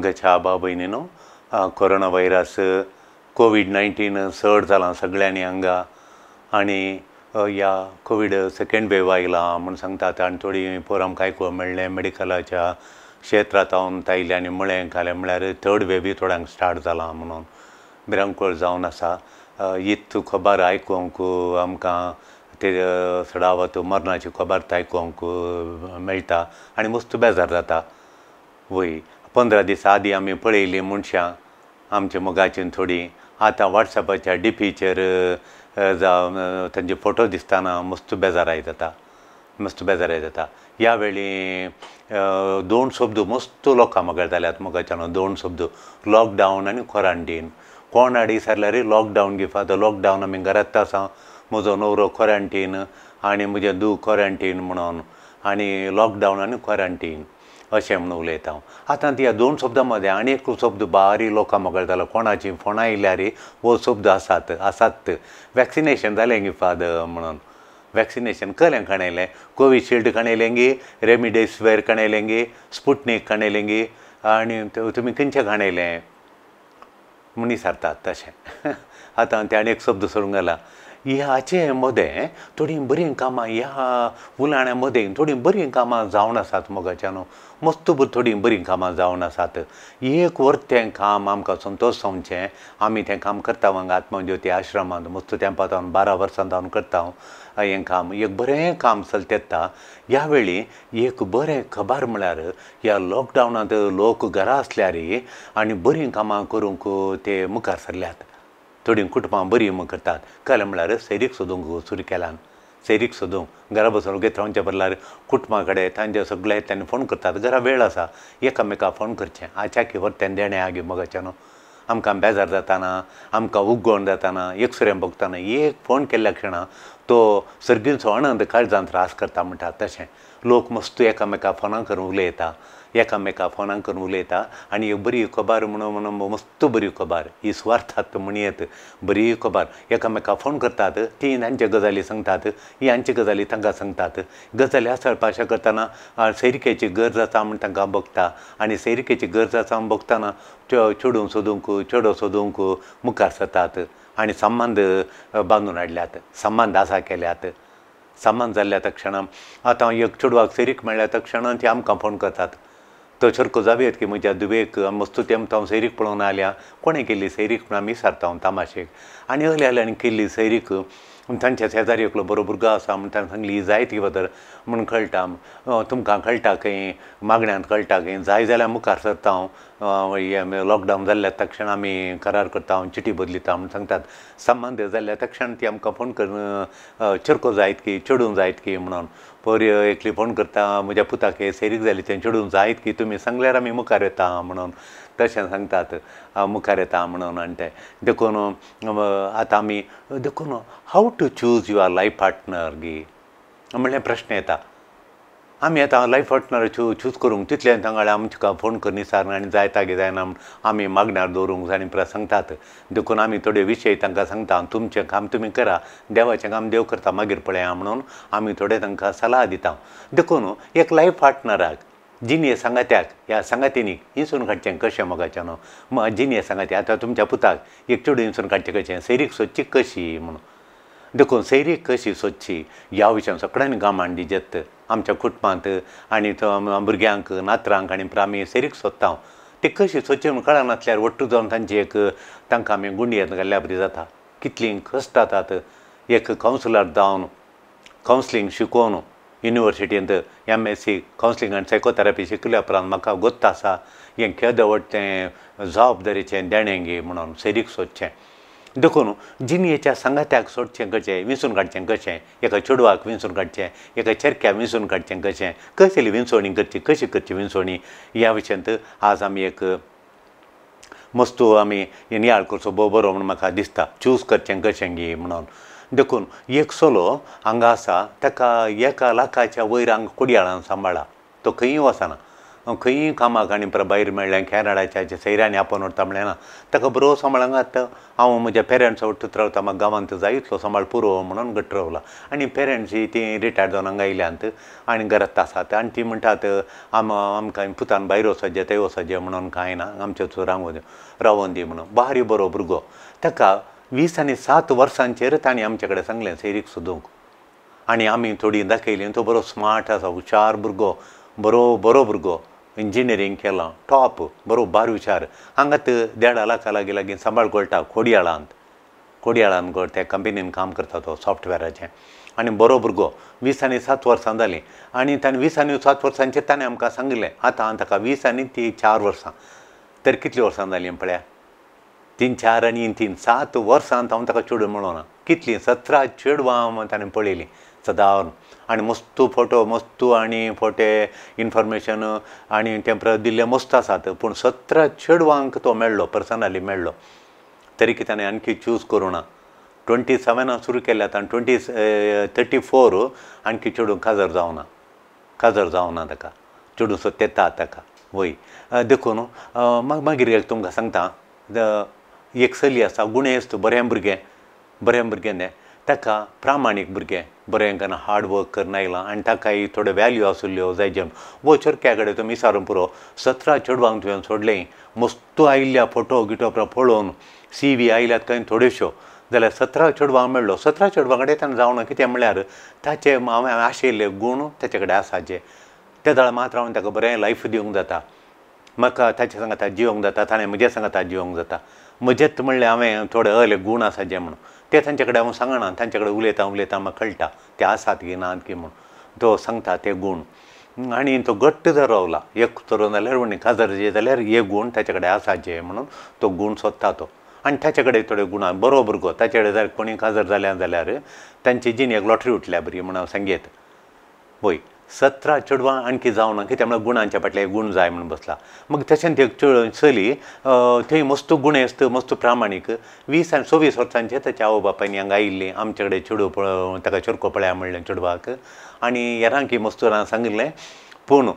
मोगाच्या आबा भयणीनो, corona virus कोवीड-19 चड जालां सगळ्यांनी हांगा आनी ह्या कोवीड सेकेंड वेव आयला म्हूण सांगतात. आनी थोडीं पोर आमकां आयकूंक मेळ्ळें मेडिकलाच्या क्षेत्रांत आयलें आनी म्हळें घालें म्हळ्यार थर्ड वेवूय थोड्यांक स्टार्ट जालां म्हणून भिरांकूळ जावन आसा. हीच खबर आयकूंक आमकां ते सदावत मरणाची खबर आयकूंक मेळटा आनी मस्त बेजार जाता. वय 15 दिसां आदीं आमी पळयलीं मनशां आमच्या मोगाचीं थोडीं, आतां वॉट्सएपाच्या डिपीचेर जावं तांचे फोटो दिसतना मस्त बेजाराय जाता, मस्त बेजाराय जाता. ह्या वेळी दोन शब्द मस्त लोकां मोगाळ जाल्यात मोगाच्यान, दोन शब्द लॉकडावन आनी क्वॉरंटीन. कोण आडी विचारल्यार लॉकडावन गिफ, आतां लॉकडावन आमी घरांत आसा, म्हजो न्हवरो क्वॉरंटीन आनी म्हजें धूव क्वॉरंटीन म्हणून, आनी लॉकडावन आनी क्वॉरंटीन अशें म्हणून उलयता हांव. आतां त्या दोन शब्दां मदें आनी एक शब्द बारीक लोकां मोगाळ जालो, कोणाची फोणां आयल्यार हो शब्द आसात आसात वॅक्सिनेशन जालें गी फादर म्हणून. वॅक्सिनेशन कलें खणयलें, कोविशिल्ड खणयलें गी, रेमडेसिवीर खणयलें गी, स्पुटनीक खणयलें गी, आनी तुमी खंयचें खणयलें म्हूण विचारतात तशें. आतां तें आनी एक शब्द सोडूंक घाला. ह्याचे मदें थोडीं बरीं कामां ह्या उलाण्या मदें थोडीं बरीं कामां जावन आसात मोगाच्यान, मस्त थोडीं बरीं कामां जावन आसात. एक वर्तें काम आमकां संतोश जावचें, आमी तें काम करता हांगा आत्मज्योती आश्रमांत मस्त तेंपा जावन 12 वर्सां जावन करता हांव हें काम. एक बरें काम चलत येता. ह्या वेळी एक बरें खबर म्हळ्यार ह्या लॉकडावनांत लोक घरा आसल्यार आनी बरीं कामां करूंक ते मुखार सरल्यात. थोडीं कुटुंबां बरीं म्हूण करतात, कळ्ळें म्हळ्यार सैरीक सोदूंक सुरू केल्यान, सैरीक सोदूंक घरा बसून वगेत रावचें बदल्यार कुटुंबा कडेन तांचे सगळे तांणी फोन करतात. घरा वेळ आसा एकामेका फोन करचें, आचाकी वर्तें देणें आगी मोगाच्यान आमकां बेजार जाताना, आमकां उग्गोण जाताना, एकसुरें भोगताना एक फोन केल्ल्या क्षणा तो सर्गींचो आनंद काळजांत त्रास करता म्हणटा तशें. लोक मस्त एकामेका फोनां करून उलयता, एकामेका फोनां करून उलयता आनी एक बरी खबर म्हणून म्हणून मस्त बरी खबर ही सुवार्थात म्हणयेत बरी खबर. एकामेका फोन करतात, ती तांचे गजाली सांगतात, ही हांची गजाली तांकां सांगतात. गजाली आसळ करतना सैरिकेची गरज आसा म्हूण तांकां भोगता आनी सैरिकेची गरज आसा म्हूण भोगतना चेडूं सोदूंक चेडो सोदूंक मुखार सरतात आनी संबंद बांदून हाडल्यात, संबंद आसा केल्यात. संबंद जाल्ल्या तक्षणा आतां एक चेडवाक सैरीक मेळ्ळ्या तक्षणा ती आमकां फोन करतात, तो चरको जावयेत की म्हज्या धुवेक मस्त तेमता हांव सैरीक पळोवन आयल्या, कोणें केल्ली सैरीक म्हूण आमी विचारता हांव तामाशेक. आनी अहले आनी केल्ली सैरीक तांच्या शेजारी एकलो बरो भुरगो आसा म्हूण ताणें सांगली ही जायत की बदल म्हूण कळटा तुमकां, कळटा खंय मागण्यांत कळटा खंय जाय जाल्यार मुखार सरता हांव, लॉकडावन जाल्ल्या तक्षण आमी करार करता हांव, चिटी बदलिता म्हूण सांगतात. संबंद जाल्ल्या तक्षण ती आमकां फोन करून चरको जायत की चेडूं जायत की म्हणून. पोर एकली फोन करता म्हज्या पुताक सैरीक जाली तें चेडूं जायत की तुमी सांगल्यार आमी मुखार येता म्हणून तशें सांगतात, मुखार येता म्हणून. आनी तें देखून आतां आमी देखून how to choose your life partner गी म्हणल्यार प्रश्न येता. आमी आतां लायफ पार्टनर चूज करूंक तितलें तांकां आमकां फोन करून विचारना आनी जायता की जायना म्हूण आमी मागण्यार दवरूंक जाय आनी सांगतात. देखून आमी थोडे विशय तांकां सांगता, तुमचें काम तुमी करा, देवाचें काम देव करता मागीर पळया म्हणून आमी थोडे तांकां सलाह दिता. देखून एक लायफ पार्टनराक जिणये सांगात्याक ह्या सांगातिनीक हिंसून काडचें कशें मोगाच्यान, जिणये सांगाती आतां तुमच्या पुताक एक चेडूं हिंसून काडचें कशें, सैरीक सोदची कशी म्हणून. देखून सैरीक कशी सोदची ह्या विशयान सगळ्यांनी गामान दिजेत आमच्या कुटुंबांत आनी भुरग्यांक नातरांक आनी आमी सैरीक सोदता. ती कशी सोदची म्हूण कळनासल्यार वट्टू जावन तांची एक तांकां आमी गुंडयेंत घाल्ल्या बरी जाता. कितलीं कश्ट जातात एक कावन्सिलर जावन कावन्सिलींग शिकोवन युनिवर्सिटींत MSc counselling आनी सायकोथेरपी शिकल्या उपरांत म्हाका गोत्त आसा हें केदें व्हड तें जबाबदारीचें देणें गी म्हणून सैरीक सोदचें. देखून जिणयेच्या सांगात्याक सोदचें कशें, विंचून काडचें कशें, एका चेडवाक विंचून काडचें, एका चेरक्याक विंचून काडचें कशें, कसली विंचवणी करची, कशी करची विंचवणी ह्या विशयांत आज आमी एक मस्तू आमी नियाळ करचो भोव बरो म्हूण म्हाका दिसता, चूज करचें कशें गी म्हणून. देखून एक चलो हांगा आसा ताका 1 लाखाच्या वयर हांगा कोडयाळान सांबाळा, तो खंयूय वचना. खंयी कामाक आनी भायर मेळ्ळें कॅनडाच्या सैऱ्यांनी आपोवन व्हरता म्हणलें ना ताका बरो सांबाळूंक आतां हांव म्हज्या पेरंट्सा वट्टूच रावता म्हाका गांवांत जाय इतलो सांबाळ पुरो म्हणून घट्ट रावला. आनी पेरंट्स तीं रिटायर्ड जावन हांगा आयल्यांत आनी घरांत आसात आनी तीं म्हणटात आमकां पुतान भायर वचचें थंय वचचें म्हणून कांय ना आमचेच रावोन दी म्हणून. भारी बरो भुरगो ताका 20 आनी 7 वर्सांचेर तांणी आमचे कडेन सांगलें सैरीक सोदूंक आनी आमी थोडी दाखयली. तो बरो स्मार्ट आसा, हुशार भुरगो, बरो बरो भुरगो, इंजिनियरींग केलां, टॉप, बरो बार हुशार. हांगात 1.5 लाखा लागीं लागीं सांबाळ कळटा कोडयाळांत, कोडयाळांत त्या कंपनीन काम करता तो सॉफ्टवॅराचें. आनी बरो भुरगो 20 आनी 7 वर्सां जालीं आनी ताणें 20 आनी 7 वर्सांचेर ताणें आमकां सांगिल्लें आतां ताका 20 आनी 4 वर्सां तर कितलीं वर्सां जालीं पळया 3 4 आनी 3 7 वर्सांत हांव ताका चेडूं मेळोना. कितलीं 17 चेडवां ताणें पळयलीं सदां आनी मस्तू फोटो मस्तू आनी फोटे इन्फॉर्मेशन आनी तें दिल्लें मस्त आसात पूण 17 चेडवांक तो मेळ्ळो पर्सनली मेळ्ळो तरी की ताणें आणखी चूज करूं ना. 27 सुरू केल्यात आनी 34 आणखी चेडूं काजार जावना, काजार जावना ताका चेडूं सोदता ताका वय. देखून मागीर एक तुमकां सांगता एक चली आसा गुणेस्त बरें भुरगें, बरें भुरगें तें ताका प्रामाणीक भुरगें बरें करून हार्ड वर्क करून आयलां आनी ताकाय थोड्यो वॅल्यू आशिल्ल्यो जाय जें वो चोरक्या कडेन तुमी विचारून पुरो 17 चेडवांक तुवें सोडलें मस्तू आयिल्ल्या फोटो गिटो पळोवन सी व्ही आयल्यात खंय थोड्योश्यो जाल्यार 17 चेडवांक मेळ्ळो. 17 चेडवां कडेन ताणें जावना कितें म्हणल्यार ताचे हांवें आशिल्ले गूण ताचे कडेन आसा जे ते जाल्यार मात्र हांवें ताका बरें लायफ दिवंक जाता, म्हाका ताचे सांगाता जिवंक जाता, ताणें म्हजे सांगाता जिवंक जाता. म्हजेच म्हणलें हांवें थोडे अहले गूण आसा जे म्हणून ते तांचे कडेन हांव सांगना, तांचे कडेन उलयता उलयता म्हाका कळटा ते आसात की नात की म्हणून तो सांगता ते गूण. आनी तो घट्ट जर रावला एक तर जाल्यार वणी काजार जे जाल्यार एक गूण ताचे कडेन आसा जे म्हणून तो गूण सोदता तो. आनी ताचे कडेन थोडे गुणां बरो भुरगो ताचे कडेन जर कोणी काजार जाल्या जाल्यार तांची जिणेक लॉटरी उठल्या बरी म्हणून हांव सांगयत. वय 17 चेडवां आणखी जावना कित्याक म्हळ्यार गुणांच्या फाटल्यान गूण जाय म्हणून बसला. मग तशेंच एक चली थंय मस्त गुणेस्त मस्त प्रामाणीक 20 आनी 24 वर्सांचे ताच्या आवय बापायन हांगा आयिल्लीं आमचे कडेन चेडूं पळोवन ताका चेडको पळया म्हणलें चेडवाक आनी हेरांकी मस्तुरान सांगिल्लें. पूण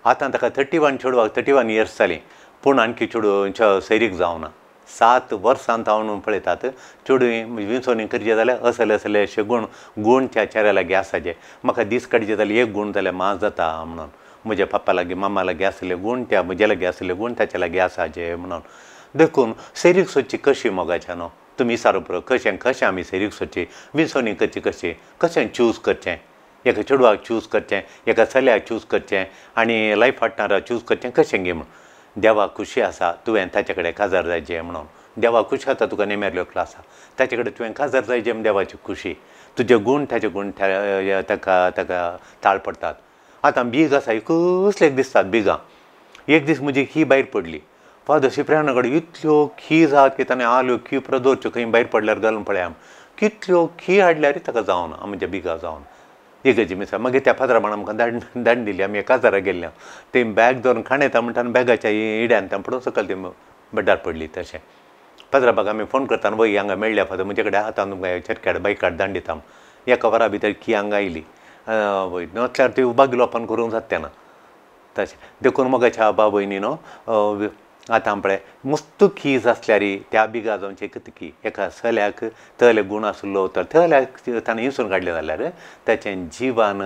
आतां ताका 31 चेडवाक 31 इयर्स जालीं पूण आणखी चेडूं सैरीक जावना. 7 वर्सांत हांव पळयतात चेडूं विंचोवणी करचें जाल्यार असले असले अशे गूण गूण त्या चेऱ्या लागीं आसा जे म्हाका दीस काडचे जाल्यार एक गूण जाल्यार माज जाता म्हणून म्हज्या पप्पा लागीं मामा लागीं आशिल्ले गूण त्या म्हज्या लागीं आशिल्ले गूण ताच्या लागीं आसा जे म्हणून. देखून सैरीक सोदची कशी मोगाच्या न्हू तुमी विचारू पुरो कशें कशें आमी सैरीक सोदची विंचोवणी करची कशी कशें चूज करचें एका चेडवाक चूज करचें एका चल्याक चूज करचें आनी लायफ पार्टनराक चूज करचें कशें गे म्हणून. देवा खुशी आसा तुवें ताचे कडेन काजार जायचें म्हणून देवा खुशी आसा तुका नेमेरल्यो क्लास आसा ताचे कडेन तुवें काजार जायचें म्हण देवाची खुशी तुजे गूण ताचे गूण ताका ताका ताळ पडटात. आतां बीग आसा कसले दिसतात बिगां. एक दीस म्हजी खी भायर पडली फादर सिप्रियाना कडेन इतल्यो खी जात की ताणें आल्यो खी परत दवरच्यो खंय भायर पडल्यार घालून पळया कितल्यो खी हाडल्यार ताका जावना म्हज्या बिगां जावना इगर्जी मिसां. मागीर त्या फादरा आमकां धाडून दिली आमी काजारा गेल्ल्या ते बॅग दवरून खाण येता म्हणटा आनी बॅगाच्या इड्यान तें पडून सकयल ती बेडार पडली. तशें फादराबाक आमी फोन करता वय हांगा मेळ्ळ्या फादर म्हजे कडेन आतां तुमकां चरक्याड बायकाड धाडून दिता. एका वरा भितर की हांगा आयली वय नसल्यार ती बागलोपन करूंक जाता ना तशें. देखून मोगाच्या बाबयनी न्हू आतां पळय मस्त कीज आसल्यार त्या बिगा जावचे एकच की एका चल्याक तले गूण आशिल्लो तर तल्याक ताणें हिंसून काडलें जाल्यार ताचें जिवान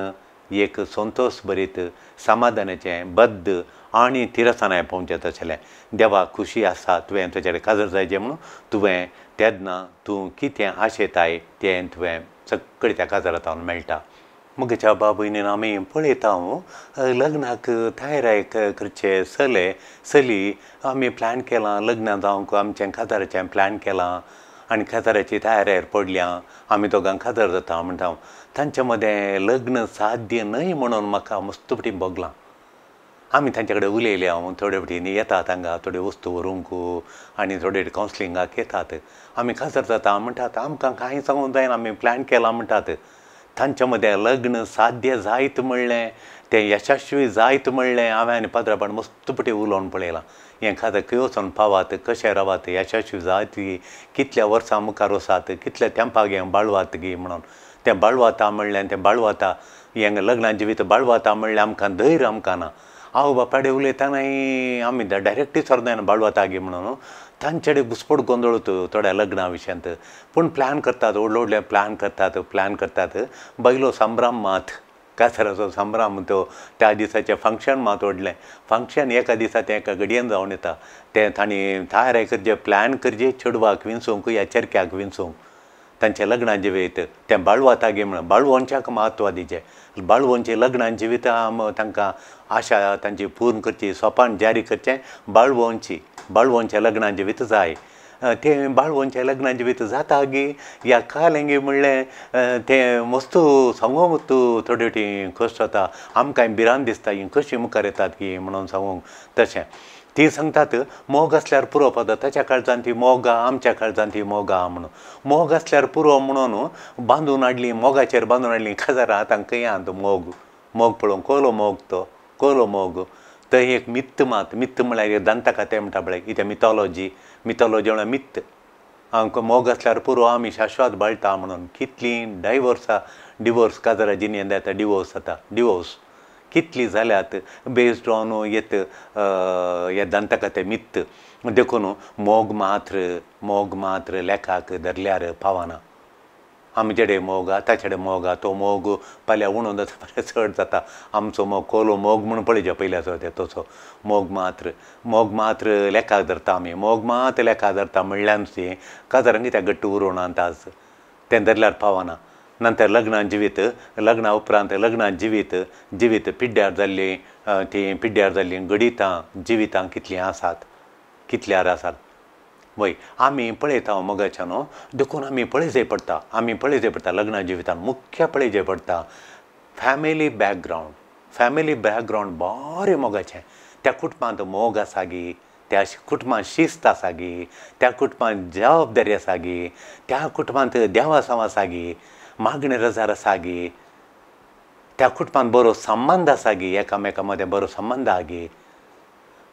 एक संतोश भरीत समाधानाचें बद्द आनी थिरसाणाय पोवचें तशें. देवा खुशी आसा तुवें तुजे कडेन काजार जायचें म्हणून तुवें तेन्ना तूं कितें आशेताय तें तुवें सगळें त्या काजारांत मेळटा. म्हज्या बाबयनीन आमी पळयता लग्नाक तयाराय करचे चले चली आमी प्लॅन केलां लग्न जावंक आमचें काजाराचें प्लॅन केलां आनी काजाराची तयारेर पडल्या आमी दोगां काजार जाता म्हणटा. तांचे मदें लग्न साध्य न्हय म्हणून म्हाका मस्त फावटी भोगलां. आमी तांचे कडेन उलयले हांव थोडे फावटी येतात हांगा थोड्यो वस्तू व्हरूंक आनी थोडे कावन्सिलिंगाक येतात आमी काजार जाता म्हणटात आमकां कांय सांगूंक जायना आमी प्लॅन केलां म्हणटात. तांच्या मदें लग्न साध्य जायत म्हणलें तें यशस्वी जायत म्हणलें हांवें आनी पाद्राबान मस्त फावटी उलोवन पळयलां हें खातीर खंय वचोन पावात कशें रावात यशस्वी जायत कितल्या वर्सां मुखार वसात कितल्या तेंपाक हें बाळवात गी म्हणून तें बाळवाता म्हणलें तें बाळवाता हें लग्ना जिवीत बाळवाता म्हणलें आमकां धैर्य आमकां ना. आवय बापायडे उलयतनाय आमी डायरेक्टली सरनाय बाळवातागी म्हणून तांचे घुसपट गोंदळ थोड्या लग्ना विशयांत. पूण प्लॅन करतात, व्हडले व्हडले प्लॅन करतात, प्लॅन करतात. बायलो संभ्रम मात कासाराचो संभ्रम तो त्या दिसाचें फंक्शन मात व्हडलें फंक्शन एका दिसा तें एका घडयेन जावन येता. तें तांणी तयार करचें, प्लॅन करचें चेडवाक विंचूंक या चेरक्याक विंचूंक तांचें लग्नां जिवीत तें बाळवातागी म्हणून बाळवोंच्याक म्हत्व दिचें. बाळवोंचें लग्नां जिवितां तांकां आशा तांची पूर्ण करची, सोपान जारी करचें. बाळवोंची बाळवोंचें लग्नां जिवीत जाय. तें बाळवोंचें लग्नां जिवीत जाता गी या कालेंगी म्हणलें तें मस्त सांगूंक तूं थोडे टी कश्ट जाता. आमकां भिरांत दिसता ही कशी मुखार येतात की म्हणून सांगूंक. तशें ती सांगतात मोग आसल्यार पुरो पद ताच्या काळजान ती मोगा आमच्या काळजान ती मोगा म्हणून. मोग आसल्यार पुरो म्हणून बांदून हाडली, मोगाचेर बांदून हाडली काजारां आतां खंय आहा तो मोग. मोग पळोवंक कोलो मोग तो कोलो मोग थंय एक मित्त मात. मित्त म्हळ्यार दंतकथें म्हणटा पळय कितें मिथोलॉजी, मिथोलॉजी म्हळ्यार मित्त. आमकां मोग आसल्यार पुरो आमी शाश्वत बाळटा म्हणून कितलीं डायवोर्सां डिवोर्स काजारा जिणेंत जाता, डिवोर्स जाता, डिवोर्स कितली जाल्यात बेस्ड ऑन येत हे दंतकथे मित्त. देखून मोग मात्र मोग मात्र लेखाक धरल्यार पावना. आमचेडे मोग ताचेडे मोग तो मोग फाल्यां उणो जाता फाल्यां चड जाता. आमचो मोग कोलो मोग म्हूण पळयचो पयल्याचो ते तसो मोग मात्र मोग मात्र लेखाक धरता आमी. मोग मात लेखाक धरता म्हणल्यार ती काजारांक कित्याक घट्ट उरोना आज तें धरल्यार पावना. नंतर लग्नां जिवीत, लग्ना उपरांत लग्नां जिवीत जिवीत पिड्ड्यार जाल्लीं तीं पिड्ड्यार जाल्लीं घडितां जिवितां कितलीं आसात कितल्यार आसात वय आमी पळयता मोगाच्या न्हू. देखून आमी पळयचें पडटा, आमी पळयचें पडटा लग्ना जिवितान मुख्य पळयचें पडटा फॅमिली बॅकग्रावंड. फॅमिली बॅकग्रावंड बरें मोगाचें. त्या कुटुंबांत मोग आसा गी, त्या कुटुंबांत शिस्त आसा गी, त्या कुटुंबांत जबाबदारी आसा गी, त्या कुटुंबांत देवासांव आसा गी, मागणें रजार आसा गी, त्या कुटुंबांत बरो संबंद आसा गी, एकामेका मदें बरो संबंद आहा गी.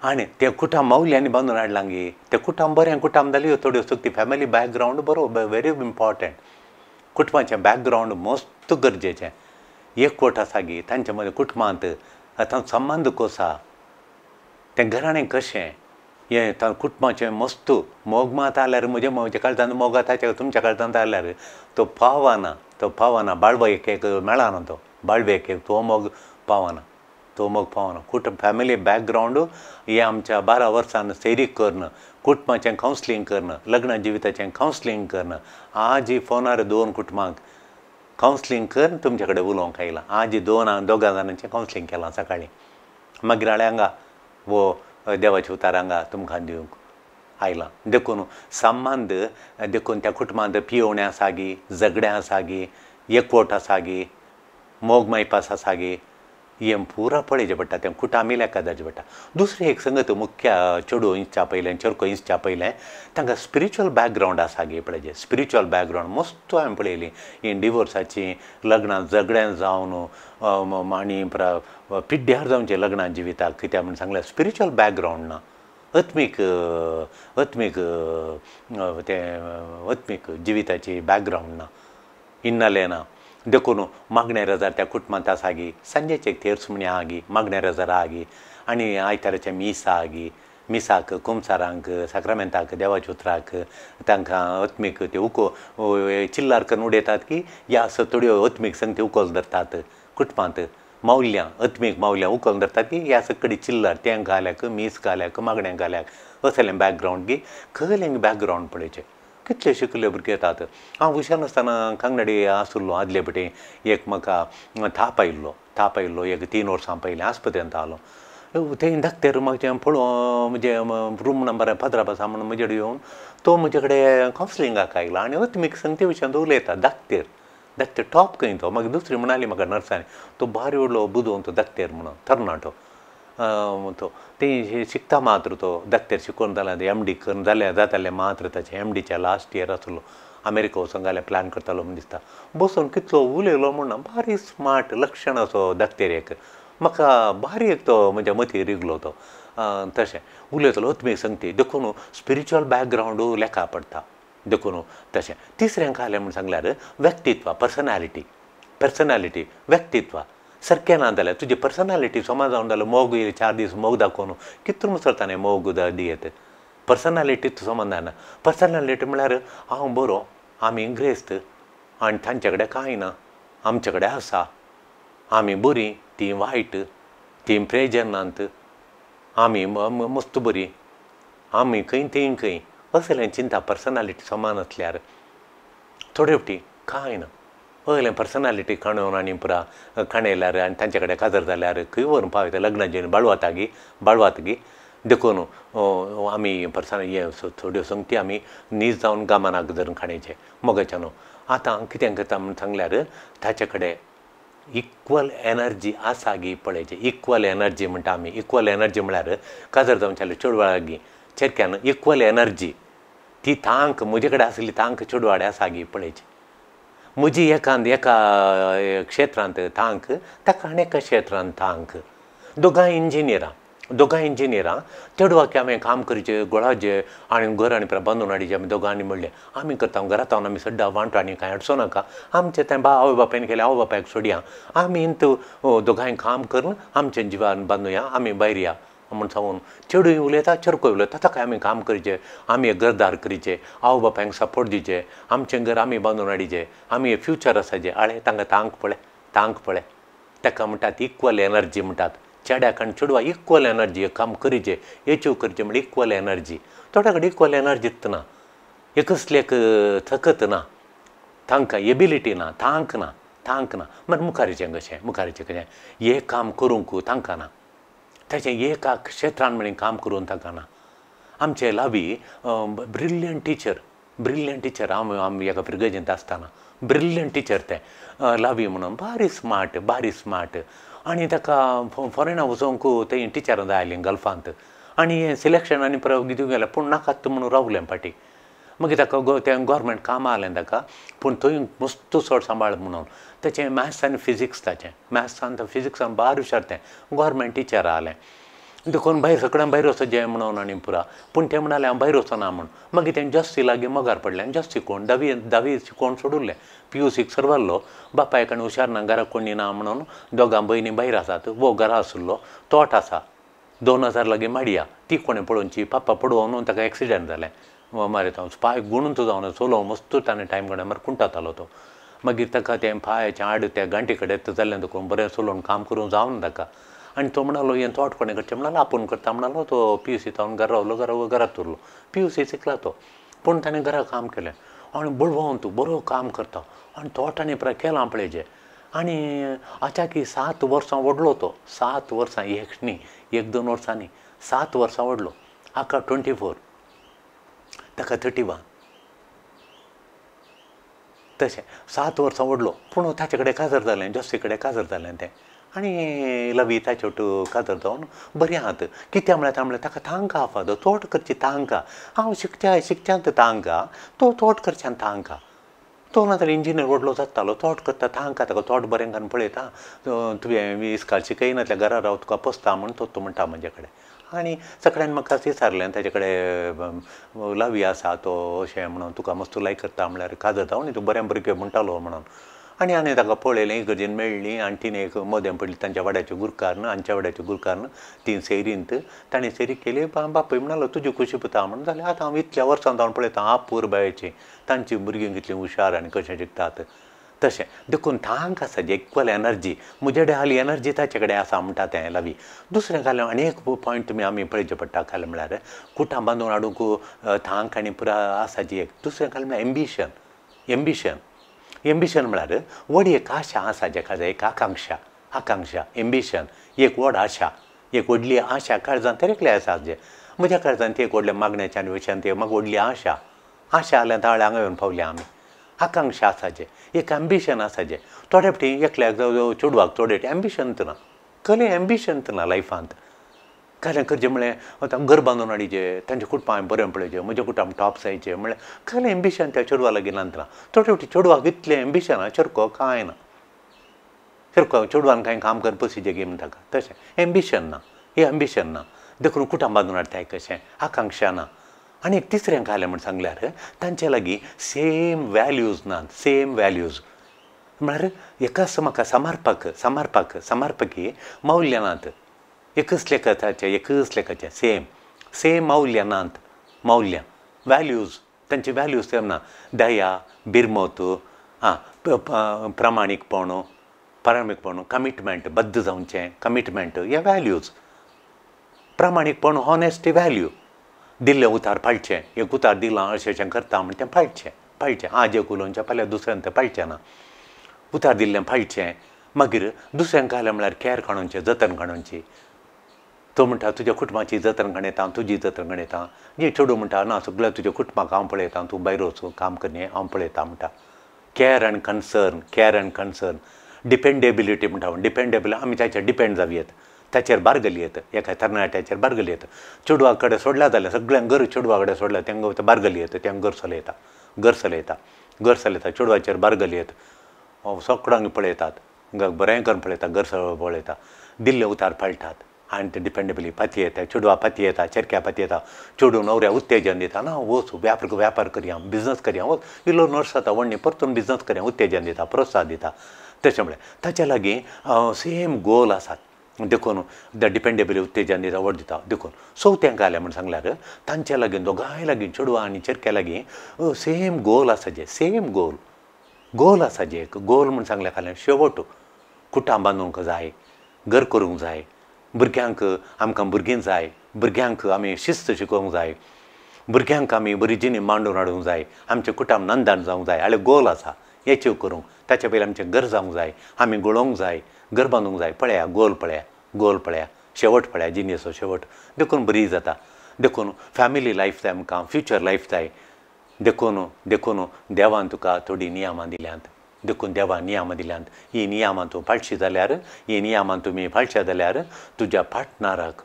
आनी तें कुटुंब मौल्यांनी बांदून हाडलां गी, तें कुटुंब बरें कुटुंब जालें थोड्यो चुकती फॅमिली बॅकग्रावंड बरो व्हेरी इम्पॉर्टंट. कुटुंबाचें बॅकग्रावंड मस्त गरजेचें. एकवट आसा गी तांचे मदें कुटुंबांत आतां संबंद कसो आहा, तें घराणें कशें, हें कुटुंबाचें मस्त मोग मात आल्यार म्हज्या म्हज्या काळजान मोग ताच्या तुमच्या काळजांत आल्यार तो पावना, तो पावना. बाळवा एक एक मेळना तो बाळवे एक तो मोग पावना, तो मोग पावना. कुटुंब फॅमिली बॅकग्रावंड हें आमच्या 12 वर्सान सैरीक करून कुटुंबाचें कावन्सिलींग करून लग्न जिविताचें कावन्सिलींग करून आज फोनार 2 कुटुंबांक कावन्सिलींग करून तुमचे कडेन उलोवंक आयलां. आज दोगां जाणांचें कावन्सिलींग केलां सकाळीं. मागीर हांवें हांगा वो देवाच्या उतार हांगा तुमकां दिवंक आयलां. देखून संबंद देखून त्या कुटुंबांत पियोवणें आसा गी, झगडें आसा गी, एकवट आसा गी, मोग मायपास आसा गी, हें पुरा पळयचें पडटा. तें कुटामी लेखा धरचें पडटा. दुसरें एक संगत मुख्य चेडूं इंचच्या पयलें चेरको इंचच्या पयलें तांकां स्पिरिच्युअल बॅकग्रावंड आसा गी पळयचें. स्पिरिच्युअल बॅकग्रावंड मस्त हांवें पळयली ही डिवोर्साची लग्नां झगड्यां जावन आनी पिड्ड्यार जावचें लग्नां जिविताक कित्याक म्हूण सांगल्यार स्पिरिच्युअल बॅकग्रावंड ना, आत्मीक आत्मीक तें आत्मीक जिविताची बॅकग्रावंड ना, इन्नालें ना. देखून मागणें रजार त्या कुटुंबांत आसा गी, सांजेचे एक तेर्स म्हणी आहा गी, मागणें रजार आहा गी, आनी आयताराचें मीस आहा गी, मिसाक कुमसारांक साक्रामेंताक देवाच्या उतराक तांकां आत्मीक ते उको चिल्लार करून उडयतात की ह्या असो थोड्यो आत्मीक संगती उकोल धरतात कुटुंबांत मौल्यां आत्मीक मौल्यां उकोल धरतात की ह्या सकडी चिल्लार तें घाल्याक मीस घाल्याक मागणें घाल्याक असलें बॅकग्रावंड गी खंयलें बॅकग्रावंड पळयचें. कितले शिकले भुरगे येतात. हांव हुशार नासतना कांगनडी आशिल्लो आदले पटी एक म्हाका थाप आयिल्लो, थाप आयिल्लो एक 3 वर्सां पयलीं आस्पत्रेंत आलो. थंय धाकटेर म्हाजें पळोवन म्हजें रूम नंबर 15 आसा म्हणून म्हजे कडेन येवन तो म्हजे कडेन कावन्सिलिंगाक आयलो आनी आत्मीक संगती विशयांत उलयता. धाकटेर धाकटेर टॉप खंय तो. मागीर दुसरी म्हणाली म्हाका नर्सांनी तो भारी व्हडलो बुदवंत तो धाकटेर म्हणून तरणाटो तो ती शिकता मात्र तो धाकटेर शिकोवन जाल्यार एम डी करून जाल्यार जातालें मात्र ताचें एम डीच्या लास्ट इयर आसलो. अमेरिका वचोंक जाल्यार प्लॅन करतालो म्हूण दिसता. बसून कितलो उलयलो म्हणून भारी स्मार्ट लक्षण असो धाकटेर एक म्हाका भारी एक तो म्हज्या मती रिगलो तो तशें उलयतलो आत्मीक संगती. देखून स्पिरिच्युअल बॅकग्रावंड लेखा पडटा. देखून तशें तिसरें कालें म्हूण सांगल्यार व्यक्तित्व, पर्सनॅलिटी, पर्सनॅलिटी व्यक्तित्व. सारकें ना जाल्यार तुजी पर्सनालिटी समा जावन जाल्यार मोग 4 दीस मोग दाखोवन कितून मुसरता मोग दियत पर्सनालिटी समा जायना. पर्सनालिटी म्हळ्यार हांव बरो, आमी ग्रेस्त आनी तांचे कडेन कांय ना, आमचे कडेन आसा, आमी बरीं तीं वायट, तीं प्रेजन नात, आमी मस्त बरीं, आमी खंय तीं खंय, असलें चिंता पर्सनालिटी समान आसल्यार थोडे फावटी कांय ना. असलें पर्सनालिटी काणून आनी पुरा काणयल्यार आनी तांचे कडेन काजार जाल्यार खंय व्हरून पावयता लग्नाचेर बाळवातागी बाळवातगी. देखून आमी पर्सनल हें थोड्यो संगती आमी नीज जावन गामानाक धरून खाणेचें मोगाचें न्हू. आतां कितें करता म्हूण सांगल्यार ताचे कडेन इक्वल एनर्जी आसा गी पळयची. इक्वल एनर्जी म्हणटा आमी. इक्वल एनर्जी म्हळ्यार काजार जावचें चेडवा लागीं चेरक्यान इक्वल एनर्जी ती तांक म्हजे कडेन आसली तांक चेडवाडे आसा गी पळयची. म्हजी एकांत एका क्षेत्रांत तांक, ताका आनी एका क्षेत्रांत तांक. दोगांय इंजिनियरां, दोगांय इंजिनियरां. चेडवाक हांवें काम करचें गोळाचें आनी घर आनी बांदून हाडचें आमी दोगांनी म्हणलें आमी करता घरांत हांव आमी सद्दां वांटो आनी कांय अडचो नाका आमचें तें बा आवय बापायन केलें आवय बापायक सोडया आमी इंत दोगांय काम करून आमचें जिवन बांदुया आमी भायर या म्हूण सांगून चेडूय उलयता चेरकोय उलयता. ताका आमी काम करचें, आमी घरदार करचें, आवय बापायक सपोर्ट दिवचें, आमचें घर आमी बांदून हाडचें, आमी फ्युचर आसाचें. आळे तांकां तांक पळय, तांक पळय, ताका म्हणटात इक्वल एनर्जी म्हणटात. चेड्याक आनी चेडवा इक्वल एनर्जी काम करचें एचीव करचें म्हणल्यार इक्वल एनर्जी. थोड्या कडेन इक्वल एनर्जी ना, एकसले एक थकत ना, तांकां एबिलिटी ना, तांक ना, तांक ना. मागीर मुखारीचें कशें, मुखारीचें कशें एक काम करूंक तांकां ना, ताचें एका क्षेत्रान म्हणून काम करूंक तांकां ना. आमचे लावी ब्रिलियंट टिचर, ब्रिलियंट टिचर, हांव आमी एका फिरगजेंत आसतना ब्रिलियंट टिचर तें लावी म्हणून बारी स्मार्ट, बारी स्मार्ट. आनी ताका फॉरेना वचोंक थंय टिचरां जाय आयलीं गल्फांत आनी हें सिलेक्शन आनी परत दिवंक गेलें पूण नाकात म्हणून रावलें फाटीं. मागीर ताका तें गोवोरमेंट कामां आयलें ताका, पूण थंय मस्त चड सांबाळ म्हणून ताचें मॅथ्स आनी फिजिक्स, ताचें मॅथ्सान फिजिक्सान बार हुशार तें गोवोरमेंट टिचर आयलें. देखून भायर सगळ्यां भायर वचचें म्हणून आनी पुरा, पूण तें म्हणालें हांव भायर वचना म्हूण. मागीर तें जस्ती लागीं मोगार पडलें. जस्ती कोण धावी, धावी शिकोवन सोडुल्लें, PUC सर्वारलो. बापायक आनी हुशार ना, घरा कोणी ना म्हणून दोगां भयणी भायर आसात, वो घरा आसलो, तोट आसा 2000 लागीं माडया, ती कोणें पळोवची पापा पडोवन ताका एक्सिडंट जालें. मारे तो पांय गुणून जावन चलो मस्त ताणें टायम काडून मार कुंटातालो तो. मागीर ताका तें पांयाचें आड त्या गांठी कडेन जाल्लें देखून बरें चलोवन काम करूंक जावन ताका. आनी तो म्हणालो हें तोट कोणें करचें म्हणालो आपूण करता म्हणालो. तो PUC जावन घरा रावलो, घरा घरांत उरलो. PUC शिकला तो, पूण ताणें घरा काम केलें आनी बळवंत तूं बरो काम करता आनी तोट आनी पुराय केलां पळयचें. आनी आचाकी 7 वर्सां व्हडलो तो, 7 वर्सां एक न्ही 1 2 वर्सां न्ही, 7 वर्सां व्हडलो. हाका 24, ताका 31, तशें 7 वर्सां व्हडलो. पूण ताचे कडेन काजार जालें, जोसी कडेन काजार जालें तें. आनी लवी ताचे वट काजार जावन बरें आहात. कित्याक म्हळ्यार म्हळ्यार ताका तांक आहा फादर, तोट करची तांक. हांव शिकच्या शिकच्यांत तांक, तो तोट करच्यान तांक. तो ना जाल्यार इंजिनियर व्हडलो जातालो, तोट करता तांक ताका, तोट बरें घालून पळयता. तुवें इस्काल शिकयनातल्या घरा राव तुका पोसता म्हूण तो म्हणटा म्हजे कडेन. आनी सगळ्यांनी म्हाका विचारलें ताचे कडेन लावी आसा तो अशें म्हणून तुका मस्त लायक करता म्हळ्यार काजार जावन तूं बरें भुरगें म्हणटालो म्हणून. आनी हांवें ताका पळयलें, इगर्जेन मेळ्ळी आनी तिणें एक मदें पडली तांच्या वाड्याचे गुरकारन, आमच्या वाड्याचे गुरकारन, ती सेरींत ताणें सेरी केली. बापूय म्हणालो तुजी खुशी पुता म्हणून. जालें आतां हांव इतल्या वर्सां जावन पळयता आपुरबायेची तांची भुरगीं कितलीं हुशार आनी कशें शिकतात तशें. देखून तांक आसा जी इक्वल एनर्जी, म्हजे कडेन आहली एनर्जी ताचे कडेन आसा म्हणटा तें लावी. दुसरें खालें आनी एक पॉयंट तुमी आमी पळोवचें पडटा खालें म्हळ्यार कुटां बांदून हाडूंक तांक आनी पुरा आसा जी एक. दुसरें खालें म्हळ्यार एम्बिशन, एम्बिशन, एम्बिशन म्हळ्यार व्हड एक आशा आसा जेका एक आकांक्षा, आकांक्षा, एम्बिशन एक व्हड आशा, एक व्हडली आशा काळजान तरेकले आसा. जे म्हज्या काळजान ती एक व्हडल्या मागण्याच्या आनी विशयान ती म्हाका व्हडली आशा, आशा आल्या ताळ्या हांगा येवन पावल्या आमी. आकांक्षा आसा जे एक एम्बिशन आसा जे. थोडे फावटी एकल्याक चेडवाक थोडे एम्बिशन ना, कसलें एम्बिशन ना लायफांत. कसलें करचें म्हळें आतां घर बांदून हाडचें, तांचें कुटुंब हांवें बरें पळयचें, म्हज्या कुटुंब टॉप जायचें म्हळ्यार कसलें एम्बिशन त्या चेडवा लागीं ना. थोडे फावटी चेडवाक इतलें एम्बिशन आहा, चेरको कांय ना, चेरको चेडवान कांय काम कर पसिचें गेम ताका तशें एम्बिशन ना, हें एम्बिशन ना. देखून कुटुंब बांदून हाडटाय कशें आकांक्षा ना. आनी एक तिसरें घालें म्हण सांगल्यार तांचे लागीं सेम वॅल्यूज नात, सेम वॅल्यूज. म्हळ्यार एकाच म्हाका समर्पक समर्पक समर्पकी मौल्यां नात, एकच लेखकाचें एकच लेखाचें सेम सेम मौल्यां नात, मौल्यां वॅल्यूज तांची वॅल्यूज सेम ना. दया, बिरमत, आं, प्रामाणीकपण, प्रामाणीकपण, कमिटमेंट, बद्द जावचें, कमिटमेंट हे वॅल्यूज. प्रामाणीकपण, हॉनेस्टी वॅल्यू, दिल्लें उतार पाळचें, एक उतार दिलां अशें अशें करता म्हण तें पाळचें पाळचें, आज एक उलोवचें फाल्यां दुसऱ्यान तें पाळचें ना, उतार दिल्लें पाळचें. मागीर दुसऱ्यांक घालें म्हळ्यार कॅर काडूनचें, जतन काडूनची. तो म्हणटा तुज्या कुटुंबाची जतन काडयता, तुजी जतन काडयता. जे चेडूं म्हणटा ना सगळ्या तुज्या कुटुंबाक हांव पळयतां, तूं भायर वचून काम करया हांव पळयतां म्हणटा. Care and concern, care and concern. Dependability म्हणटा, डिपेंडेबिलिटी आमी ताचेर डिपेंड जावयेत, ताचेर बारगली येत, एका तरणाट्याचेर बारगली येता. चेडवा कडेन सोडल्या जाल्यार सगळ्यांक घर चेडवा कडेन सोडल्यार तांकां बारगली येता, तेंकां घर चलयता, घर चलयता, घर चलयता, चेडवाचेर बारगली येता, सगळ्यांक पळयतात, बरें करून पळयता, घर पळयता, दिल्ले उतार पाळटात आनी ते डिपेंडेबली पाती येता, चेडवा पाती येता, चेरक्या पाती येता. चेडूं न्हवऱ्या उत्तेजन दिता, ना वच व्यापार व्यापार करया, बिजनस करया, वच इल्लो नर्स जाता व्हडली परतून बिजनस करया, उत्तेजन दिता, प्रोत्साहन दिता. तशें म्हळ्यार ताच्या लागीं सेम गोल आसात, देखून the डिपेंडेबली उत्तेजन दिता, वड दिता. देखून चवथ्यांक घालें म्हण सांगल्यार तांच्या लागीं दोगांय लागीं चेडवां आनी चेरक्या लागीं सेम गोल आसा, जे सेम गोल गोल आसा, जे एक गोल म्हण सांगल्या खाल्यार शेवट कुटां बांदूंक जाय, घर करूंक जाय, भुरग्यांक आमकां भुरगीं जाय, भुरग्यांक आमी शिस्त शिकोवंक जाय, भुरग्यांक आमी बरी जिणी मांडून हाडूंक जाय, आमचें कुटुंब नंदन जावंक जाय, हाळे गोल आसा एचीव करूंक. ताचे पयलीं आमचें घर जावंक जाय, आमी गळोवंक जाय, घर बांदूंक जाय. पळया गोल पळया, गोल पळया, शेवट पळया, जिणेचो शेवट. देखून बरी जाता. देखून फॅमिली लायफ जाय आमकां, फ्युचर लायफ जाय. देखून देखून देवान तुका थोडीं नियमां दिल्यांत, देखून देवान नियमां दिल्यांत. हीं नियमां तूं पाळशी जाल्यार, हीं नियमां तुमी पाळशा जाल्यार तुज्या पार्टनराक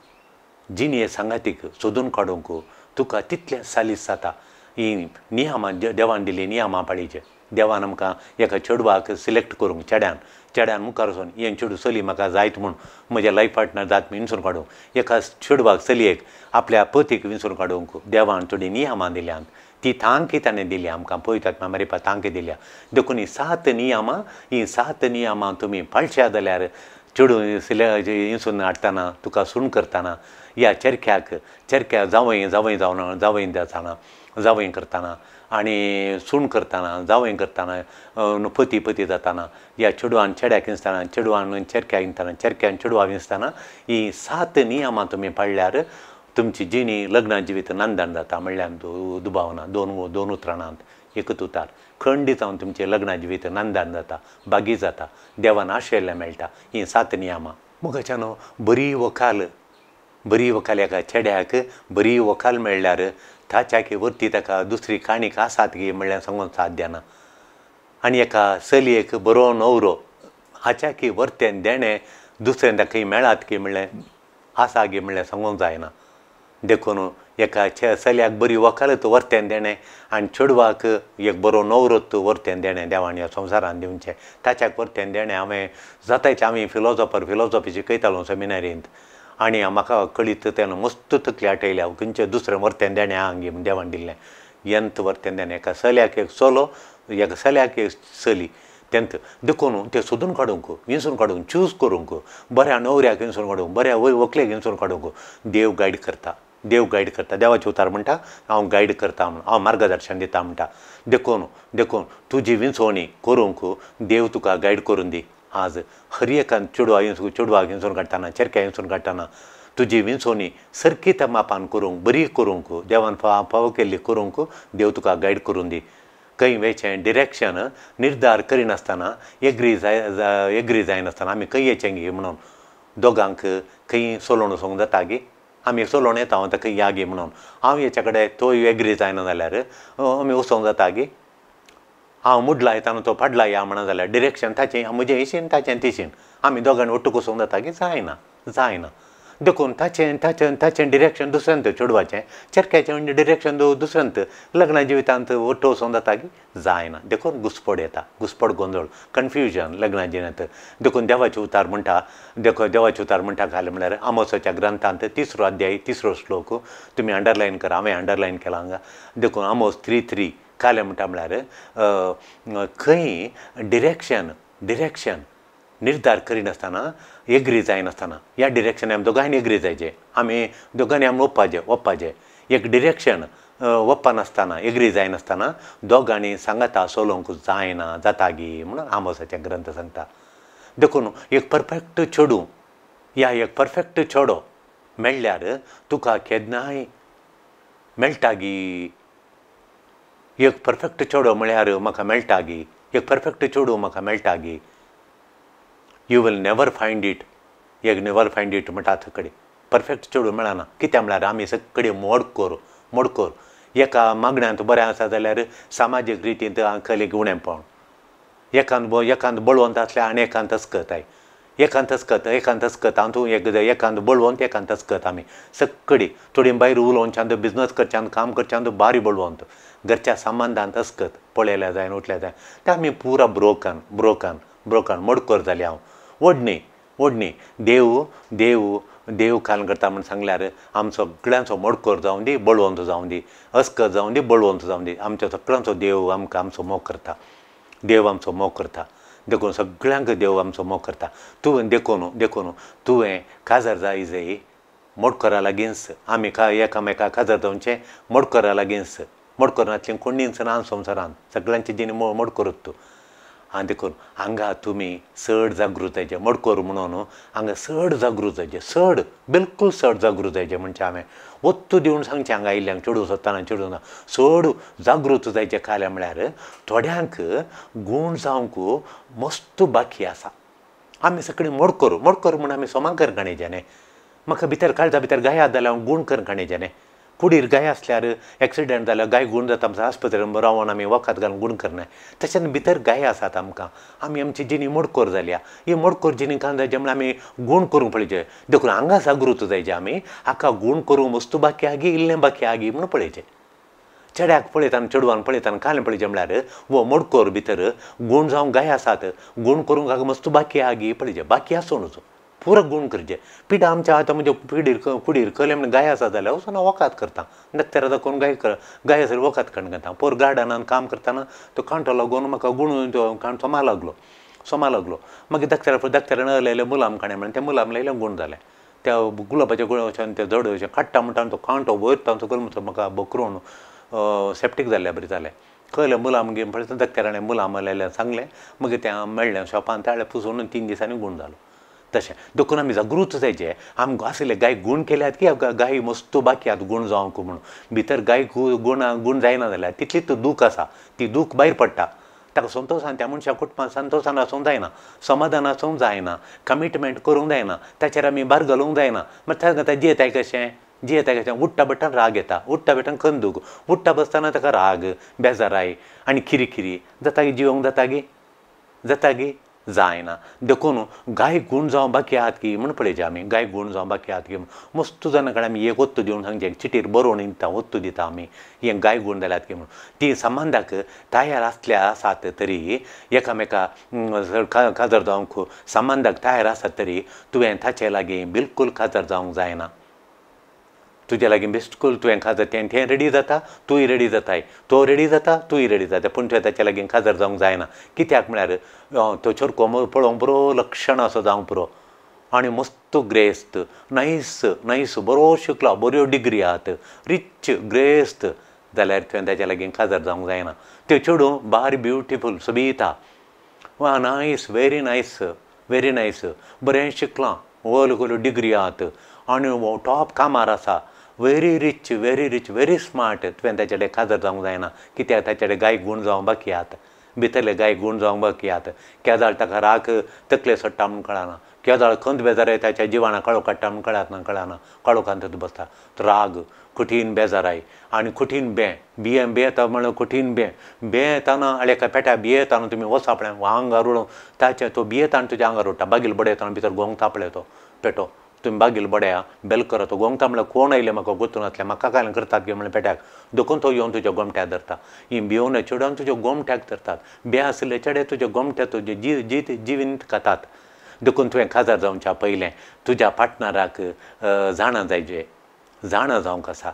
जिणे सांगातीक सोदून काडूंक तुका तितलें सालीस जाता. हीं नियमां देवान दिल्लीं नियमां पाळीचे. देवान आमकां एका चेडवाक सिलेक्ट करूंक, चेड्यान चेड्यान मुखार वचून हें चेडूं चली म्हाका जायत म्हूण म्हजें लायफ पार्टनर जात म्हूण विंचून काडूंक, एका चेडवाक चलयेक आपल्या पतीक विंचून काडूंक देवान थोडीं नियमां दिल्यांत. ती तांकी ताणें दिल्या आमकां, पळयतात मारिपा तांकी दिल्या. देखून हीं सात नियमां, हीं सात नियमां तुमी पाळशा जाल्यार चेडूं विंचून हाडटना तुका सूण करतना या चेरक्याक चेरक्या जावंय जावंय जावन जावंय जातना जावंय करतना आनी सूण करतना जावंय करतना पती पती जातना या चेडवान चेड्याक विंचतना, चेडवान चेरक्याक विंचतना, चेरक्यान चेडवा विंचतना हीं सात नियमां तुमी पाळल्यार तुमची जिणी लग्ना जिवीत नंदन जाता म्हणल्यार दुबाव ना. दोन दोन उतरां नात, एकच उतार. खंडीत जावन तुमचें लग्ना जिवीत नंदन जाता, बागी जाता, देवान आशिल्लें मेळटा. हीं सात नियमां. मुखाच्यान बरी वकाल, बरी वकाल एका चेड्याक बरी वकाल मेळ्ळ्यार ताच्या वरती ताका दुसरी काणीक आसात गी म्हणल्यार सांगूंक साध्य ना. आनी एका चलयेक बरो न्हवरो हाच्या की वरतेन देणें दुसऱ्यान ताका मेळात की म्हणलें आसा गी म्हणल्यार सांगूंक जायना. देखून एका चल्याक बरी वकालत वरतेन देणें आनी चेडवाक एक बरो न्हवरो वरतेन देणें देवान ह्या संवसारान दिवचें. ताच्याक वरतेन देणें हांवें जाता तितलें आमी फिलोजोफर फिलोजोफी शिकयतालो सेमिनारींत आनी म्हाका कळीत तेन्ना मस्त तकली आटयल्या खंयचें दुसरें वरतेन देणें आहा गी म्हूण देवान दिल्लें. यंत वरतेन देणें एका चल्याक एक चलो, एका चल्याक एक चली तेंत. देखून तें सोदून काडूंक, विंचून काडूंक, चूज करूंक, बऱ्या न्हवऱ्याक विंचून काडूंक, बऱ्या व्हंकलेक विंचून काडूंक देव गायड करता, देव गायड करता. देवाचें उतार म्हणटा हांव गायड करता म्हूण, हांव मार्गदर्शन दिता म्हणटा. देखून देखून तुजी विंचवणी करूंक देव तुका गायड करून दी. आज हर एकान चेडवा चेडवाक विंचून काडटना, चेरक्या विंचून काडटना तुजी विंचवणी सारकी त्या मापान करूंक, बरी करूंक, देवान फावो केल्ली करूंक देव तुका गायड करून दी. खंय वयचें डिरेक्शन निर्धार करिनासतना, एग्री जाय एग्री जायनासतना आमी खंय येचें गी म्हणून दोगांक खंय सोलोवन वचूंक जाता गी, आमी सोलोवन येता हांव ताका या गी म्हणून हांव हेच्या कडेन तोय एग्री जायना जाल्यार आमी वचोंक जाता गी. हांव मुडला येताना तो पाडला या म्हणा जाल्यार डिरेक्शन ताचें म्हजें हेशीन ताचें तिशीन आमी दोगांनी ಒಟ್ಟು वचोंक जाता गी, जायना जायना. देखून ताचें ताचें ताचें डिरेक्शन दुसऱ्यांत चेडवाचें, चेरक्याचें डिरेक्शन दुसऱ्यांत, लग्ना जिवितांत ಒಟ್ಟು वचोंक जाता गी, जायना. देखून घुस्पड येता, घुस्पड गोंदळ, कन्फ्युजन लग्ना जिणेंत. देखून देवाचें उतार म्हणटा, देखून देवाचें उतार म्हणटा घालें म्हणल्यार आमोसाच्या ग्रंथांत 3रो अध्याय 3रो श्लोक तुमी अंडरलायन करा, हांवें अंडरलायन केला हांगा. देखून आमोस 3:3 कालें म्हणटा म्हळ्यार खंय डिरेक्शन डिरेक्शन निर्धार करिनासतना एग्री जायनासतना ह्या डिरेक्शन आमी दोगांयनी एग्री जायचे, आमी दोगांनी आमी वचपाचें वचपाचें एक डिरेक्शन वचपानासतना एग्री जायनासतना दोगांनी सांगाता चलोवंक जायना जातागी म्हणून आमोसाचें ग्रंथ सांगता. देखून एक परफेक्ट चेडूं या एक परफेक्ट चेडो मेळ्ळ्यार तुका केन्नाय मेळटागी. एक परफेक्ट चेडो म्हळ्यार म्हाका मेळटागी, एक परफेक्ट चेडूं म्हाका मेळटागी. You will never find it, एक नेवर फायंड it म्हणटा सगळे परफेक्ट चेडूं मेळना. कित्याक म्हळ्यार आमी सगळे मोडकोर मोडकोर एका मागण्यांत बरें आसा जाल्यार सामाजीक रितींत कलेक उणेपण, एकांत एकांत बळवंत आसल्यार आनी एकांत अस्कताय, एकांत अस्कत एकांत अस्कत हातूंत एक एकांत बळवंत एकांत अस्कत आमी सगळी थोडी भायर उलोवच्यान बिजनस करच्यान काम करच्यान बारी बळवंत घरच्या संबंदांत अस्कत पळयल्या जायना उठल्या जायना ते आमी पुरा ब्रोकन ब्रोकन ब्रोकन मोडकोर जाली हांव. ओडणी ओडणी देव देव देव काल करता म्हूण सांगल्यार आम सगळ्यांचो मोडकोर जावं दी बळवंत जावं दी अस्कत जावं दी बळवंत जावं दी, आमच्या सगळ्यांचो देव आमकां आमचो मोग करता, देव आमचो मोग करता. देखून सगळ्यांक देव आमचो मोग करता. तुवें देखून देखून तुवें काजार जाय जाय मोडकोरा लागींच आमी एकामेका काजार जावचें मोडकोरा लागींच, मोडकोर नासलें कोणीच ना संवसारांत, सगळ्यांची जिणी मोडकोरूच तूं. आनी देखून हांगा तुमी चड जागृत जायचे, मोडकोर म्हणून हांगा चड जागृत जायचे, चड बिलकूल चड जागृत जायचे. म्हणजे हांवें ओत्तू दिवन सांगचें हांगा आयिल्ल्यांक चेडूं सोदतना चेडूं ना चड जागृत जायचें. कालें म्हळ्यार थोड्यांक गूण जावंक मस्त बाकी आसा. आमी सगळीं मोडकोर मोडकोर म्हूण आमी सोमां करून काणयचें न्ही. म्हाका भितर काळजा भितर गाय जाल्यार हांव गूण करून काणयचें न्ही. कुडीर गाय आसल्यार एक्सिडंट जाल्यार गाय गूण जाता, आमच्या आस्पत्रेन रावन आमी वखद घालून गूण करनाय. तशेंच भितर गाय आसात आमकां, आमी आमची जिणी मोडकोर जाल्या. ही मोडकोर जिणी कान जायचे म्हळ्यार आमी गूण करूंक पळयचें. देखून हांगा जागृत जायचें आमी, हाका गूण करूंक वस्तू बाकी आगी इल्लें बाकी आगी म्हणून पळयचें. चेड्याक पळयतना चेडवान पळयतना कालें पळयचें म्हळ्यार वो मोडकोर भितर गूण जावंक गाय आसात, गूण करूंक हाका मस्तू बाकी आगी पळयचें. बाकी आसूं पुरो गूण करचें. पिडा आमच्या आतां म्हणजे पिडीर कुडीर कले म्हण गाय आसा जाल्यार वचून हांव वखद करता, दक्तेरा दाखोवन गाय गाय आसल्यार वखद काडून घेता. पोर गार्डनान काम करतना तो कांटो लागून म्हाका गूण तो कांटो सोमा लागलो सोमा लागलो. मागीर दक्तेरा दक्तेरान लायलें मुलाम काणें म्हणून तें मुलाम लायलें गूण जालें. त्या गुलाबाच्या गुळाच्यान तें जड अशें काडटा म्हणटा तो कांटो वयर तांचो करून म्हाका बकरून सेप्टीक जाल्ल्या बरी जालें. कळ्ळें मुलाम घेवन पळयता दक्तेराणें मुलाम लायलें सांगलें, मागीर तें मेळ्ळें शॉपान ताळें पुसून 3 दिसांनी गूण जालो. तशें देखून आमी जागृत जायचें. आमकां आसले गाय गूण केल्यात की गाय मस्त बाकी आतां गूण जावंक म्हणून भितर गाय गूण गूण जायना जाल्यार तितलीच दूख आसा, ती दूख भायर पडटा. ताका संतोशान त्या मनशा कुटुंबान संतोशान आसूंक जायना, समाधान आसूंक जायना, कमिटमेंट करूंक जायना, ताचेर आमी भार घालूंक जायना. मागीर ताका जियेताय कशें जियेताय कशें उठ्ठा बेठान राग येता, उठ्ठा बेठान खंदूक, उठ्ठा बसतना ताका राग बेजाराय आनी खिरी जाता जिवंक जातागी जातागी जायना. देखून गाय गूण जावं बाकी आहात की म्हूण पळयचें आमी, गाय गूण जावं बाकी आहात की मस्त जाणां कडेन आमी एक ओत्तू दिवन सांगचें, चिटीर बरोवन दिता ओत्तू दिता आमी हें गाय गूण जाल्यात की म्हणून. ती संबंदाक तयार आसल्या आसात तरी एकामेका काजार जावंक संबंदाक तयार आसात तरी तुवें ताचे लागीं बिलकूल काजार जावंक जायना. तुज्या लागीं बिस्कूल तुवें काजार तें तें रेडी जाता, तूंय रेडी जाताय, तो रेडी जाता, तूंय रेडी जाता, पूण तुवें ताच्या लागीं काजार जावंक जायना. कित्याक म्हळ्यार तो चेरको पळोवंक बरो लक्षण असो जावंक पुरो आनी मस्त ग्रेस्त नायस नायस बरो शिकला, बऱ्यो डिग्री आहात, रिच ग्रेस्त जाल्यार तुवें ताच्या लागीं काजार जावंक जायना. त्यो चेडूं बारी ब्युटिफूल सोबीता, वा nice very nice very nice, बरें शिकलां, व्हडल्यो व्हडल्यो डिग्री आहात आनी टॉप कामार आसा, very rich very rich very smart, तुवें ताचे कडेन काजार जावंक जायना. कित्याक ताचे कडेन गाय गूण जावंक बाकी आहात, भितरले गाय गूण जावंक बाकी आहात. केदाळ ताका राग तकले सोडटा म्हूण कळना, केदाळ खंत बेजाराय ताच्या जिवाणा काळो काडटा म्हूण कळना कळना, काळोखांत बसता राग कठीण बेजाराय आनी कठीण बें बिये बेता म्हणल्यार कठीण बें बेताना आनी एका पेट्या बियेताना तुमी वचा पळय आंगार उडोवन ताचें तो बियेता आनी तुज्या आंगार उडटा, बागील बडयताना भितर गोंग तापले तो पेटो, तुमी बागील बडया बेल करा तो गोंगता म्हणल्यार कोण आयले म्हाका गोतून नासलें म्हाका काय करतात गे म्हणल्यार पेट्याक, देखून तो येवन तुज्या गोमट्याक धरता. ही भियोवन चेडून तुज्या गोमट्याक धरतात, बे आसले चेडे तुज्या गोमट्याक तुजे जी जिवीत खातात. देखून तुवें काजार जावच्या पयलें तुज्या पार्टनराक जाणा जायचे, जाणा जावंक आसा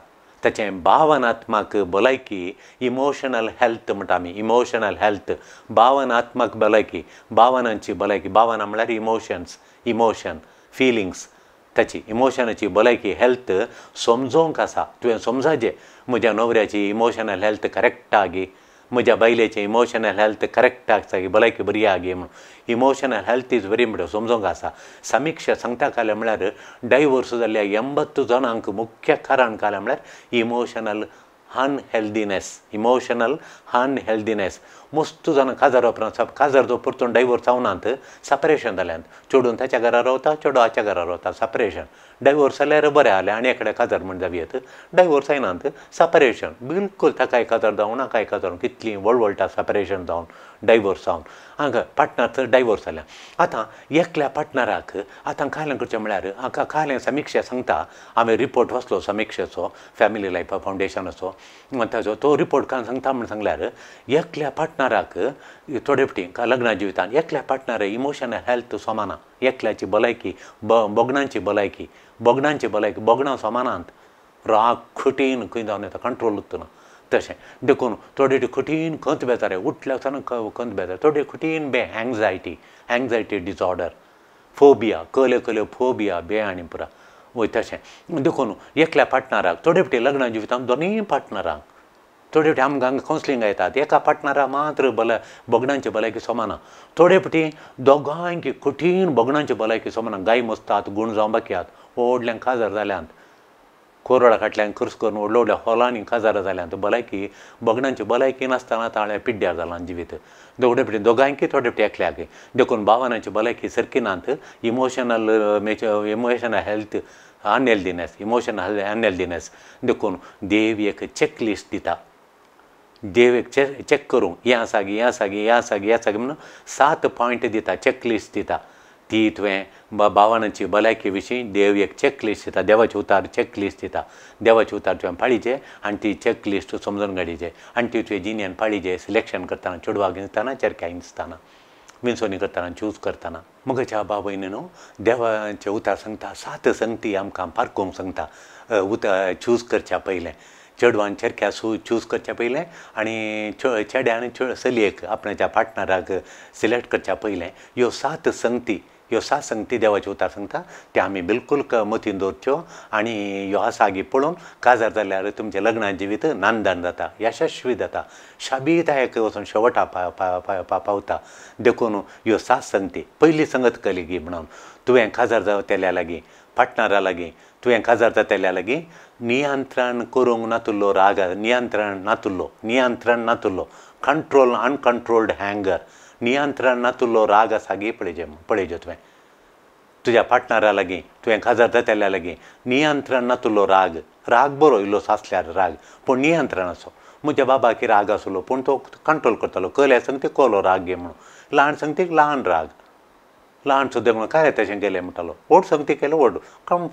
ताचें भावनात्मक भलायकी, इमोशनल हेल्थ म्हणटा आमी, इमोशनल हेल्थ, भावनात्मक भलायकी, भावनांची भलायकी, भावना म्हळ्यार इमोशन्स, इमोशन, फिलिंग्स, ताची इमोशनाची भलायकी हेल्थ समजोवंक आसा। तुवें समजाजे म्हज्या न्हवऱ्याची इमोशनल हेल्थ करेक्ट आगी, म्हज्या बायलेचें इमोशनल हेल्थ करेक्ट आसा, भलायकी बरी आगी म्हणून। Emotional health is very important समजोंक आसा। समिक्षा सांगता कालें म्हळ्यार डायवोर्स जाल्ल्या 80 जाणांक मुख्य कारण कालें म्हळ्यार इमोशनल अनहेल्दीनेस, इमोशनल अनहेल्दीनेस। मस्त जाणां काजार उपरांत काजार जो परतून डायवोर्स जावनात, सेपरेशन जाल्यांत, चेडून ताच्या घरा रावता, चेडो हाच्या घरा रावता, सेपरेशन। डायवोर्स जाल्यार बरें जालें आनी एकडे काजार म्हण जावं येत, डायवोर्स जायनात, सेपरेशन बिलकूल ताकाय काजार जावं ना काय काजार, कितलीं वळवळटा सेपरेशन जावन डायवोर्स जावन हांगा पार्टनर डायवोर्स जाल्या। आतां एकल्या पार्टनराक आतां कांय करचें म्हळ्यार हाका कांय समिक्षा सांगता, हांवें रिपोर्ट वाचलो समिक्षेचो, फॅमिली लायफ फावंडेशनाचो, ताचो तो रिपोर्ट कांय सांगता म्हण सांगल्यार एकल्या पार्टनराक थोडे फावटी लग्ना जिवितान एकल्या पार्टनर इमोशनल हेल्थ समाना, एकल्याची भलायकी, बोगणांची भलायकी, बोगणांची भलायकी, बोगणां समानांत राग कठीण खंय जावन येता, कंट्रोल उरतना तशें देखून थोडे कठीण खंत बेजारे, उठल्या वचून खंत बेजार, थोडे कठीण बे एंग्जायटी, एंग्जायटी डिसऑर्डर, फोबिया, कले कले फोबिया बे आनी पुरा वय तशें देखून एकल्या पार्टनराक थोडे फावटी लग्ना जिवितान दोनूय पार्टनरांक थोडे फावटी आमकां हांगा कावन्सिलींग येतात, एका पार्टनरा मात्र बोगणांची भलायकी समाना, थोडे फावटी दोगांयकी कठीण बोगणांची भलायकी समाना, गाय मस्तात गूण जावं बाकी व्हडल्यांक काजार जाल्यांत, कोरडा फाटल्यान खर्च करून व्हडल्या व्हडल्या हॉलांनी काजारां जाल्यांत, भलायकी बोगणांची भलायकी नासतना ताळ्या पिड्ड्यार जालां जिवीत, थोडे फावटी दोगांयकी थोडे फावटी एकल्याक। देखून भावनांची भलायकी सारकी नात, emotional emotional health unhealthiness, emotional unhealthiness. देखून देव एक चॅकलिस्ट दिता, देव एक चॅक करूंक हें आसा गी, हें आसा गी, हें आसा गी, हें आसा गी म्हणून 7 पॉयंट दिता, चॅकलिस्ट दिता। ती तुवें भावनांची भलायकी विशीं देव एक चॅकलिस्ट दिता, देवाचे उतार चॅकलिस्ट दिता, देवाचे उतार तुवें पाळीचे आनी ती चॅकलिस्ट समजून काडीचे आनी ती तुवें जिन्यान पाळीचे, सिलेक्शन करतना, चेडवाक दिसतना, चेरक्याक दिसतना, विंचोनी करतना, चूज करतना। म्हज्या बाबयन न्हू देवाचे उतार सांगता, 7 संगती आमकां पारखूंक सांगता उतार चूज करच्या पयलें, चेडवान चेरक्या चूज करच्या पयलें आनी चेड्यान चलयेक आपणाच्या पार्टनराक सिलेक्ट करच्या पयलें ह्यो 7 संगती, ह्यो 7 संगती देवाचे उतार सांगता, त्यो आमी बिलकूल मतीन दवरच्यो आनी ह्यो आसा गी पळोवन काजार जाल्यार तुमचें लग्ना जिवीत नांदन जाता, यशस्वी जाता, शाबीतायेक वचून शेवटा पावता। देखून ह्यो 7 संगती, पयली संगत कली गी म्हणून तुवें काजार जातल्या लागीं, पार्टनरा लागीं तुवें काजार जातल्या लागीं नियंत्रण करूंक नातुल्लो राग, नियंत्रण नातुल्लो, नियंत्रण नातुल्लो, कंट्रोल अनकंट्रोल्ड हँगर, नियंत्रण नातुल्लो राग आसा गी पळयजे, पळयजे तुवें तुज्या पार्टनरा लागीं, तुवें काजार जातल्या लागीं नियंत्रण नातुल्लो राग, राग बरो इल्लो आसल्यार राग, पूण नियंत्रण आसो। म्हज्या बाबाक राग आसलो पूण तो कंट्रोल करतालो, कल्या संगती कोलो राग घे म्हणून, ल्हान संगतीक ल्हान राग, ल्हान सुद्दां म्हणून काय तशें केलें म्हणटालो, व्हड संगती केलो व्हड,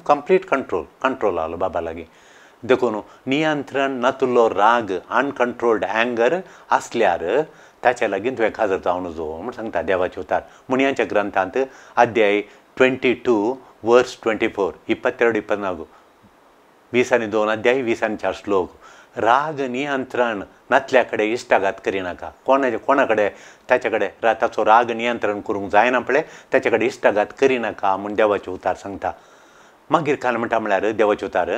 कंप्लीट कंट्रोल, कंट्रोल आलो बाबा लागीं। देखून नियंत्रण नातुल्लो राग, अनकंट्रोल्ड एंगर आसल्यार ताच्या लागीं तुवें काजार जावन जो म्हूण सांगता देवाचे उतार। मुनियांच्या ग्रंथांत अध्याय 22 वर्स 24, 22 24, 22 अध्याय 24 श्लोक। राग नियंत्रण नातल्या कडेन इश्टागात करिनाका, कोणा कडेन ताचे कडेन ताचो राग नियंत्रण करूंक जायना पळय ताचे कडेन इश्टागात करिनाका म्हूण देवाचे उतार सांगता। मागीर काल म्हणटा म्हळ्यार देवाचे उतार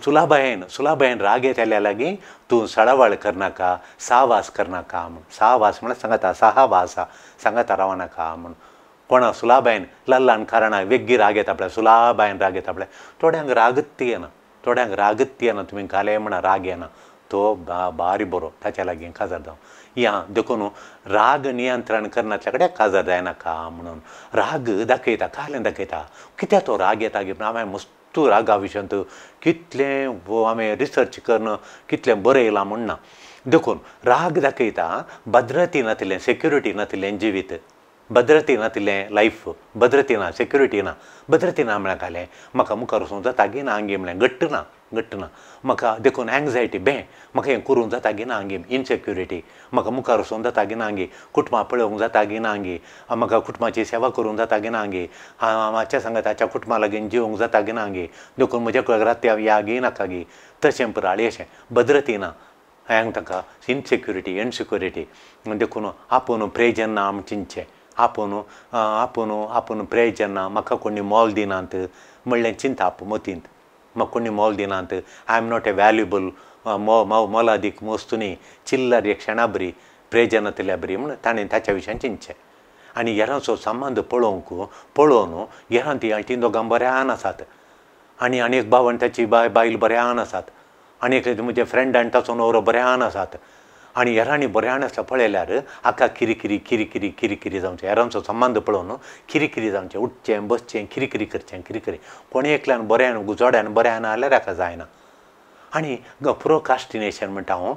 सुलाबायेन, सुलाबायेन राग येतल्या लागीं तूं सळावळ करनाका, सावास करनाका म्हूण, सावास म्हळ्यार सांगता, सहावासा सांगता रावनाका म्हूण। कोणा सुलाबायेन ल्हान ल्हान कारणां वेगळी राग येता पळय, सुलाबायेन राग येता पळय, थोड्यांक रागत येना, थोड्यांक रागत येना, तुमी घाले म्हणा राग येना, तो बारी बरो ताच्या लागीं काजार जावं या। देखून राग नियंत्रण करनातल्या कडेन काजार जायनाका म्हणून राग दाखयता, कालें दाखयता, कित्याक तो राग येता गी हांवें मस्तू रागा विशयांत कितलें हांवें रिसर्च करून कितलें बरयलां म्हूण ना। देखून राग दाखयता भद्रती नातिल्लें, सेक्युरिटी नातिल्लें जिवीत, भद्रती नातिल्लें लायफ, भद्रती ना, सेक्युरिटी ना. भद्रती ना म्हळ्यार कालें म्हाका मुखार वचूंक जाता गी ना आंगी म्हळ्यार घट्ट ना, घट्ट ना म्हाका, देखून एंग्जायटी बें म्हाका हें करूंक जाता गी ना आंगी, इनसेक्युरिटी म्हाका मुखार वचूंक जाता गी ना आंगी, कुटुंबां पळोवंक जाता गी ना आंगी, म्हाका कुटुंबाची सेवा करूंक जाता गी ना आंगी, हाच्या सांगात हाच्या कुटुंबा लागीं जिवंक जाता गी ना आंगी, देखून म्हज्या घरांत या गी नाका गी, तशें पुराळी अशें भद्रती ना हांवें ताका इनसेक्युरिटी इनसिक्युरिटी. देखून आपूण प्रेजन ना आम चिंतचें, आपूण आपूण आपूण प्रेजन ना, म्हाका कोणी मोल दिनात म्हणलें चिंताप मतींत, म्हाका कोणी मोल दिनात, I am not a valuable, मोलादीक वस्तू न्ही, चिल्लर एक क्षणा बरी प्रेजन नातिल्ल्या बरी म्हूण ताणें ताच्या विशयान चिंतचें. आनी हेरांचो संबंद पळोवंक पळोवन हेरां ती तीं दोगां बऱ्यान आसात आनी आनी एक भाव आनी ताची बायल बऱ्यान आसात आनी एक म्हजे फ्रेंड आनी ताचो न्हवरो बऱ्यान आसात आनी हेरांनी बऱ्यान आसता पळयल्यार हाका किरिकिरी किरिकिरी किरिकिरी जावचें, हेरांचो संबंद पळोवन किरिकिरी जावचें, उठचें बसचें किरिकिरी करचें किरिकिरी, कोणी एकल्यान बऱ्यान जोड्यान बऱ्यान जाल्यार हाका जायना. आनी प्रोकास्टिनेशन म्हणटा हांव,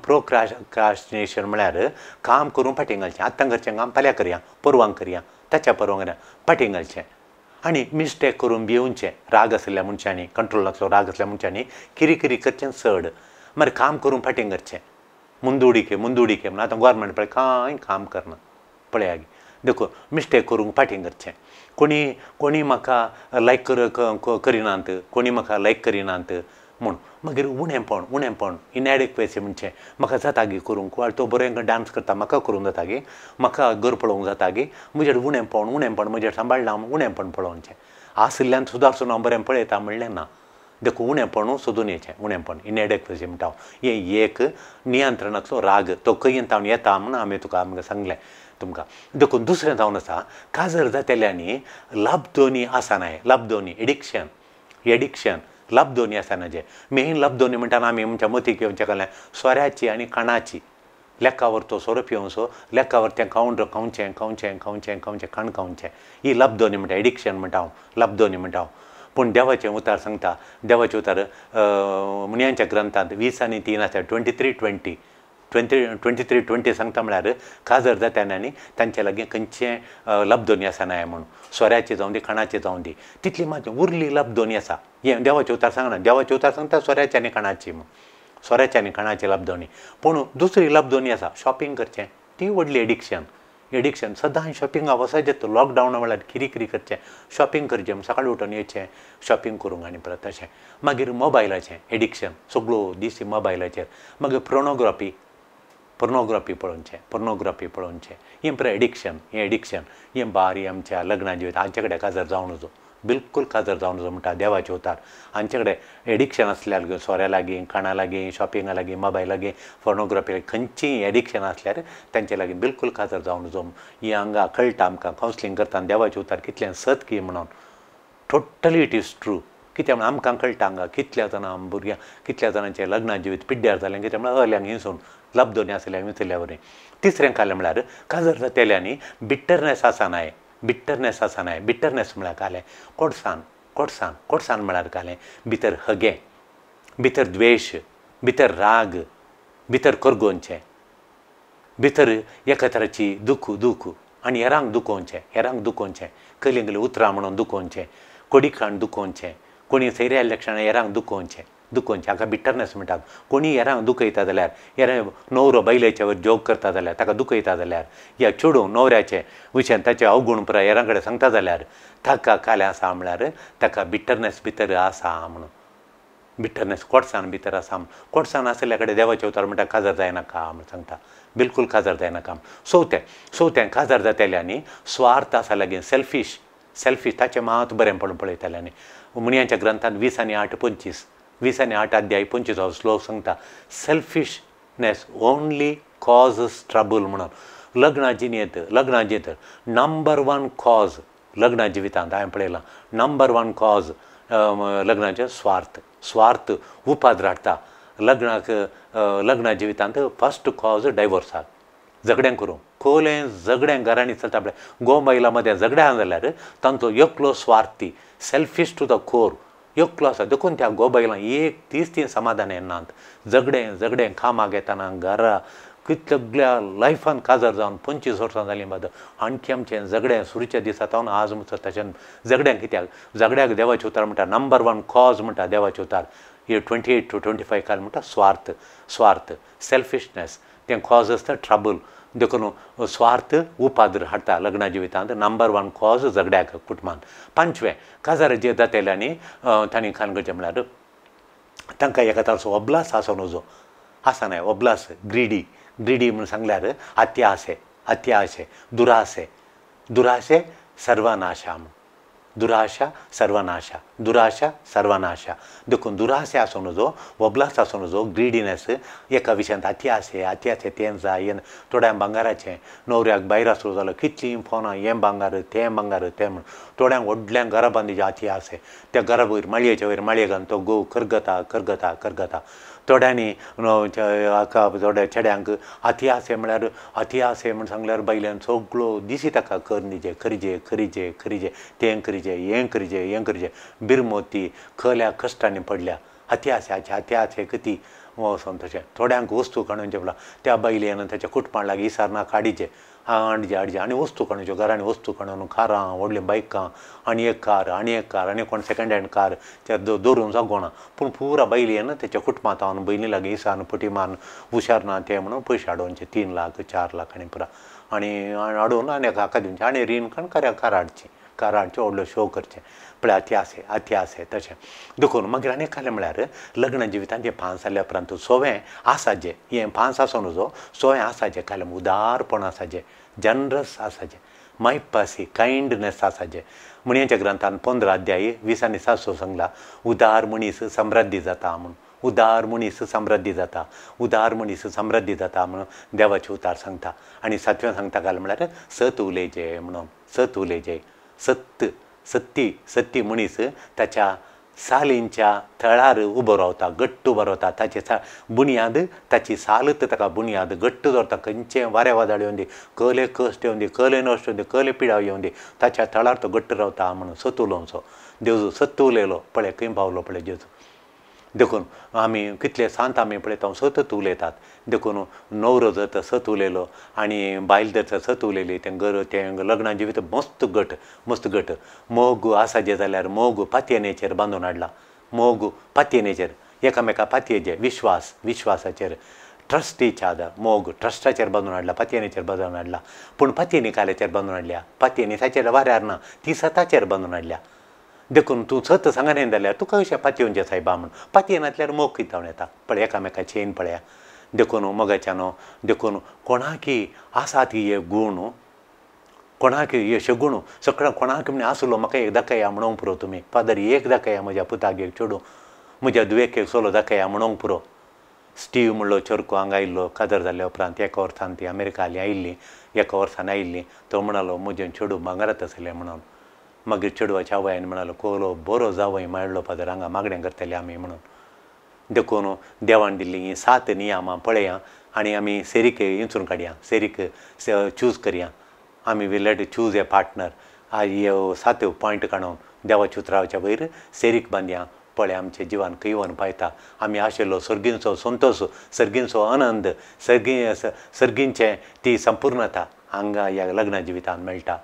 प्रोक्रास्टिनेशन म्हळ्यार काम करूंक फाटीं घालचें, आतां करचें काम फाल्यां करया, परवांक करया, ताच्या परवांक करया, फाटीं घालचें. आनी मिस्टेक करून भिवचें, राग आशिल्ल्या मनशांनी, कंट्रोल नासलो राग आसल्या मनशांनी किरिकिरी करचें चड, मागीर काम करूंक फाटीं करचें, मुंदुडिके मुंदुडिके म्हणून आतां गोवोरमेंट पळय कांय काम करना पळया गी, देखून मिस्टेक करूंक फाटीं करचें. कोणी कोणी म्हाका लायक करिनात, कोणी म्हाका लायक करिनात म्हूण मागीर उणेंपण उणेंपण इनएडिक्वेसी म्हणचें म्हाका जाता गी करूंक, तो बरें डांस करता म्हाका करूंक जाता गी, म्हाका घर पळोवंक जाता गी, म्हजेर उणेंपण उणेंपण म्हजेर सांबाळना उणेंपण पळोवचें, आशिल्ल्यान सुदारसून हांव बरें पळयता म्हणलें ना, देखून उणेंपण सोदून येचें, उणेंपण इनएडिक्वेसी म्हणटा हांव. हें एक नियंत्रणांतलो राग तो खंय तावन येता म्हूण हांवें तुका आमकां सांगलें तुमकां. देखून दुसरें जावन आसा काजर जातेल्यांनी लाभदोनी आसनाय, लाभदोनी एडिक्शन एडिक्शन लाभदोनी आसना, जे मेन लाभदोनी म्हणटा आमी आमच्या मतीक येवचें काडलें सोऱ्याची आनी खाणाची, लेखावर तो सोरो पिवचो, लेखावर तें खावन खावचें खावचें खावचें खावचें खाण खावचें, ही लाभदोनी म्हणटा, एडिक्शन म्हणटा हांव, लाभदोनी म्हणटा हांव. पूण देवाचें उतार सांगता, देवाचें उतार मुनयांच्या ग्रंथांत 20 आनी 3 आसा, 23:20 23:20 सांगता म्हळ्यार काजर जात्यान आनी तांचे लागीं खंयचें लब्धोनी आसना म्हूण, सोऱ्याची जावं दी खाणाची जावं दी, तितली मात उरली लब्धोनी आसा. हें देवाचें उतार सांगना, देवाचें उतार सांगता सोऱ्याची आनी खाणाची म्हूण, सोऱ्याची आनी खाणाची लब्धोनी. पूण दुसरी लब्धोनी आसा शॉपिंग करचें, ती व्हडली एडिक्शन एडिक्शन, सदां शॉपिंगाक वचपाचें, लॉकडावना वेळार किरिकिरी करचें, शॉपिंग करचें, सकाळीं उठून येचें शॉपिंग करूंक आनी परत तशें. मागीर मोबायलाचें एडिक्शन, सगळो दीस मोबायलाचेर, मागीर पोर्नोग्राफी पोर्नोग्राफी पळोवचें, पोर्नोग्राफी पळोवचें, हें पळय एडिक्शन, हें एडिक्शन, हें बारी आमच्या लग्ना जिवीत हांचे कडेन काजार जावं नजो, बिलकूल काजार जावं नजो म्हणटा देवाचे उतार. हांचे कडेन एडिक्शन आसल्यार सोऱ्या लागीं, खाणा लागीं, शॉपिंगा लागीं, मोबायल लागीं, पोर्नोग्राफी लागीं, खंयचीय एडिक्शन आसल्यार तांचे लागीं बिलकूल काजार जावं नजो. हें हांगा कळटा आमकां कावन्सिलींग करतना देवाचे उतार कितलें सत की म्हणून, टोटली it is true. कित्याक म्हणून आमकां कळटा हांगा कितल्या जाणां भुरग्यां कितल्या जाणांचें लग्ना जिवीत पिड्ड्यार जालें, कित्याक म्हणल्यार अहल्यांक हिंसून लब्धोनी आसल्या विसरल्या वरी. तिसरें कालें म्हळ्यार काजर जातेल्यांनी बिटरनेस आसनाय, बिटरनेस आसनाय, बिटरनेस म्हळ्यार कालें कोडसान कोडसान कोडसान म्हळ्यार कालें भितर हगें, भितर द्वेश, भितर राग, भितर करगोवचें, भितर एका तराची दुख दुख आनी हेरांक दुखोवचें, हेरांक दुखोवचें, कसलीं कसलीं उतरां म्हणून दुखोवचें, कोडीखाण दुखोवचें, कोणी सैरे आयिल्ल्या क्षणां हेरांक दुखोवचें दुखोवचें, हाका बिटरनेस म्हणटात. कोणी हेरांक दुखयता जाल्यार, हेरां न्हवरो बायलेच्या वयर जोग करता जाल्यार, ताका दुखयता जाल्यार, या चेडूं न्हवऱ्याचें विशयान ताचें अवगूण पुराय हेरां कडेन सांगता जाल्यार ताका कालें आसा म्हळ्यार ताका बिटरनेस भितर आसा म्हणून, बिटरनेस कोडसाण भितर आसा म्हूण. कोडसाण आशिल्ल्या कडेन देवाचें उतर म्हणटा काजार जायनाका म्हूण सांगता, बिलकूल काजार जायनाका. चवथें चवथें काजार जातेल्यांनी स्वार्थ आसा लागीं, सेल्फीश सेल्फीश, ताचें मात बरेंपण पळयताल्यांनी. मुनयांच्या ग्रंथांत 20 आनी 8 25 20 आनी 8 अध्याय 25 हो श्लोक सांगता सेल्फिशनेस ओनली कॉजस ट्रबल म्हणून. लग्ना जिणेंत लग्ना जिणेंत नंबर 1 कॉज लग्ना जिवितांत हांवें पळयलां, नंबर 1 कॉज लग्नाचें स्वार्थ, स्वार्थ उपाद्र हाडटा लग्नाक, लग्ना जिवितांत फर्स्ट कॉज डायवोर्साक, झगडें करूंक, कोलें झगडें घरांनी चलता पळय, गोव बायलां मदें झगड्यां जाल्यार तांचो एकलो स्वार्थी सेल्फीश टू the core एकलो आसा, देखून त्या गोव बायलां एक दीस तीं समाधान येनात, झगडें झगडें कामाक येतना घरा कितल्या लायफान काजार जावन 25 वर्सां जालीं बाद आणखी आमचें झगडें सुरूच्या दिसा जावन आज म्हणटा ताच्यान झगड्यांक कित्याक झगड्याक देवाचें उतार म्हणटा नंबर 1 कॉज म्हणटा देवाचें उतार हे 28 to 25 काल म्हणटा स्वार्थ स्वार्थ सेल्फिशनेस तें कॉज आसता ट्रबल देखून स्वार्थ उपाद्र हाडटा लग्ना जिवितांत नंबर 1 कॉज झगड्याक कुटुंबांत। पांचवें काजार जे जातेले आनी तांणी खान करचें म्हळ्यार तांकां एका ताचो अब्लास आसो नजो आसना अब्लास ग्रीडी ग्रीडी म्हूण सांगल्यार अत्यासे अत्याशे दुरासे दुराशे सर्वनाशा म्हूण दुराशा सर्वनाशा दुराशा सर्वनाशा देखून दुराशे आसूं नजो वबलास आसूं नजो ग्रीडीनेस एका विशयांत अत्यासे अत्यासे तें जाय हें थोड्यांक भांगाराचें न्हवऱ्याक भायर आसलो जाल्यार कितलीं फोनां हें भांगार तें भांगार तें म्हूण थोड्यांक व्हडल्यांक घरा बांदिचें अत्यासे त्या घरा वयर माळयेच्या वयर माळये घालून तो घोव करगता करगता करगता। थोड्यांनी थोड्या चेड्यांक अत्यासे म्हळ्यार अत्यासे म्हण सांगल्यार बायल्यान सगळो दिसी ताका कर निजे करिजे करिजे करिजे तें करिजे हें करिजे हें करिजे बिरमोती खल्या कश्टांनी पडल्या अत्यासे अत्यासे कती वचोन तशें थोड्यांक वस्तू काडून जेवला त्या बायलेन ताच्या कुटुंबा लागीं इसारना काडिचे हाडचे हाडचे आनी वस्तू काडूच्यो घरांनी वस्तू काडून कारां व्हडलीं बायकां आनी एक कार आनी एक कार आनी कोण सेकंड हँड कार त्या दवरून जागोना पूण पुरा बायलेन तेच्या कुटुंबांत हांव भयणी लागीं इसारन पटी मारून हुशार ना तें म्हणून पयशे हाडोवचे 3 लाख 4 लाख आनी पुरा आनी हाडून आनी हाका दिवचें आनी रीण काडून कारां हाडचीं कारां हाडचें व्हडलो शो करचें पळय अत्यासे अत्यासे तशें देखून मागीर आनी कालें म्हळ्यार लग्न जिवितांत हें पांच जाल्या उपरांत सोवें आसाचें हें पांच आसूं नजो सोवें आसाचें कालें उदारपण आसाचें जनरस आसाचें मायपासी कायंडनेस आसाचें। म्हणयाच्या ग्रंथान 15 अध्याय 20 आनी 7 सांगला उदार मनीस समृद्धी जाता म्हूण उदार मनीस समृद्धी जाता उदार मनीस समृद्धी जाता म्हणून देवाचें उतार सांगता। आनी सातवें सांगता काल म्हळ्यार सत उलयचें म्हणून सत उलयचें सत्य सत्य सत्य मनीस ताच्या सालींच्या थळार उबो रावता घट्ट उबो रावता ताचे बुन्याद ताची सालत ताका बुन्याद घट्ट दवरता खंयचें वारें वादळ येवंदी कले कश्ट येवंदी कले नश्ट येवंदी कले पिडाव येवंदी ताच्या थळार तो घट्ट रावता म्हणून सत उलोवचो जेजू सत्य उलयलो पळय खंय पावलो पळय जेजू। देखून आमी कितले सांत आमी पळयता सतत उलयतात देखून न्हवरो जर सत उलयलो आनी बायल जर सत उलयली तें घर तें लग्ना जिवीत मस्त घट मस्त घट मोग आसाचें जाल्यार मोग पातयेचेर बांदून हाडला मोग पातयेचेर एकामेका पातयेचेर विश्वास विश्वासाचेर ट्रस्ट इच आदर मोग ट्रस्टाचेर बांदून हाडला पातयेचेर बांदून हाडला पूण पातयेनी काल्याचेर बांदून हाडल्या पातयेनी ताचेर वाऱ्यार ना ती सताचेर बांदून हाडल्या। देखून तूं सत सांगना जाल्यार तुका कशें पातयेवचें सायबा म्हूण पातयेनातल्यार मोग कितें येता पळय एकामेकाची चेन पळया। देखून मोगाच्यानो देखून कोणाकी आसात हे गूण कोणाक हे शगुण सगळें कोणाक म्हण आसलो म्हाका एक दाखया म्हणूंक पुरो तुमी फादर एक दाखया म्हज्या पुताक एक चेडूं म्हज्या धुवेक एक चलो दाखया म्हणूंक पुरो। स्टीव म्हणलो चरको हांगा आयिल्लो काजार जाल्या उपरांत एका वर्सान ती अमेरिका आयिल्ली एका वर्सान आयिल्ली तो म्हणालो म्हजें चेडूं भांगरात आसलें म्हणून मागीर चेडवाच्या आवयन म्हणालो कोलो बरो जावय मेळ्ळो फादर हांगा मागणें करतले आमी म्हणून। देखून देवान दिल्ली हीं 7 नियमां पळया आनी आमी सेरीक इंचून काडया सेरीक चूज करया आमी we let choose a partner हे 7 पॉयंट काडून देवाच्या उतराच्या वयर सेरीक बांदया पळय आमच्या जिवान खंय वचून पायता आमी आशिल्लो सर्गींचो संतोश सर्गींचो आनंद सर्गींचें ती संपूर्णता हांगा ह्या लग्न जिवितान मेळटा।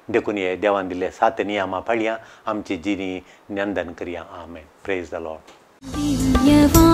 देखून हे देवान दिल्ले 7 नियमां पाळया आमची जिणी नंदन करया। आमेन। Praise the Lord.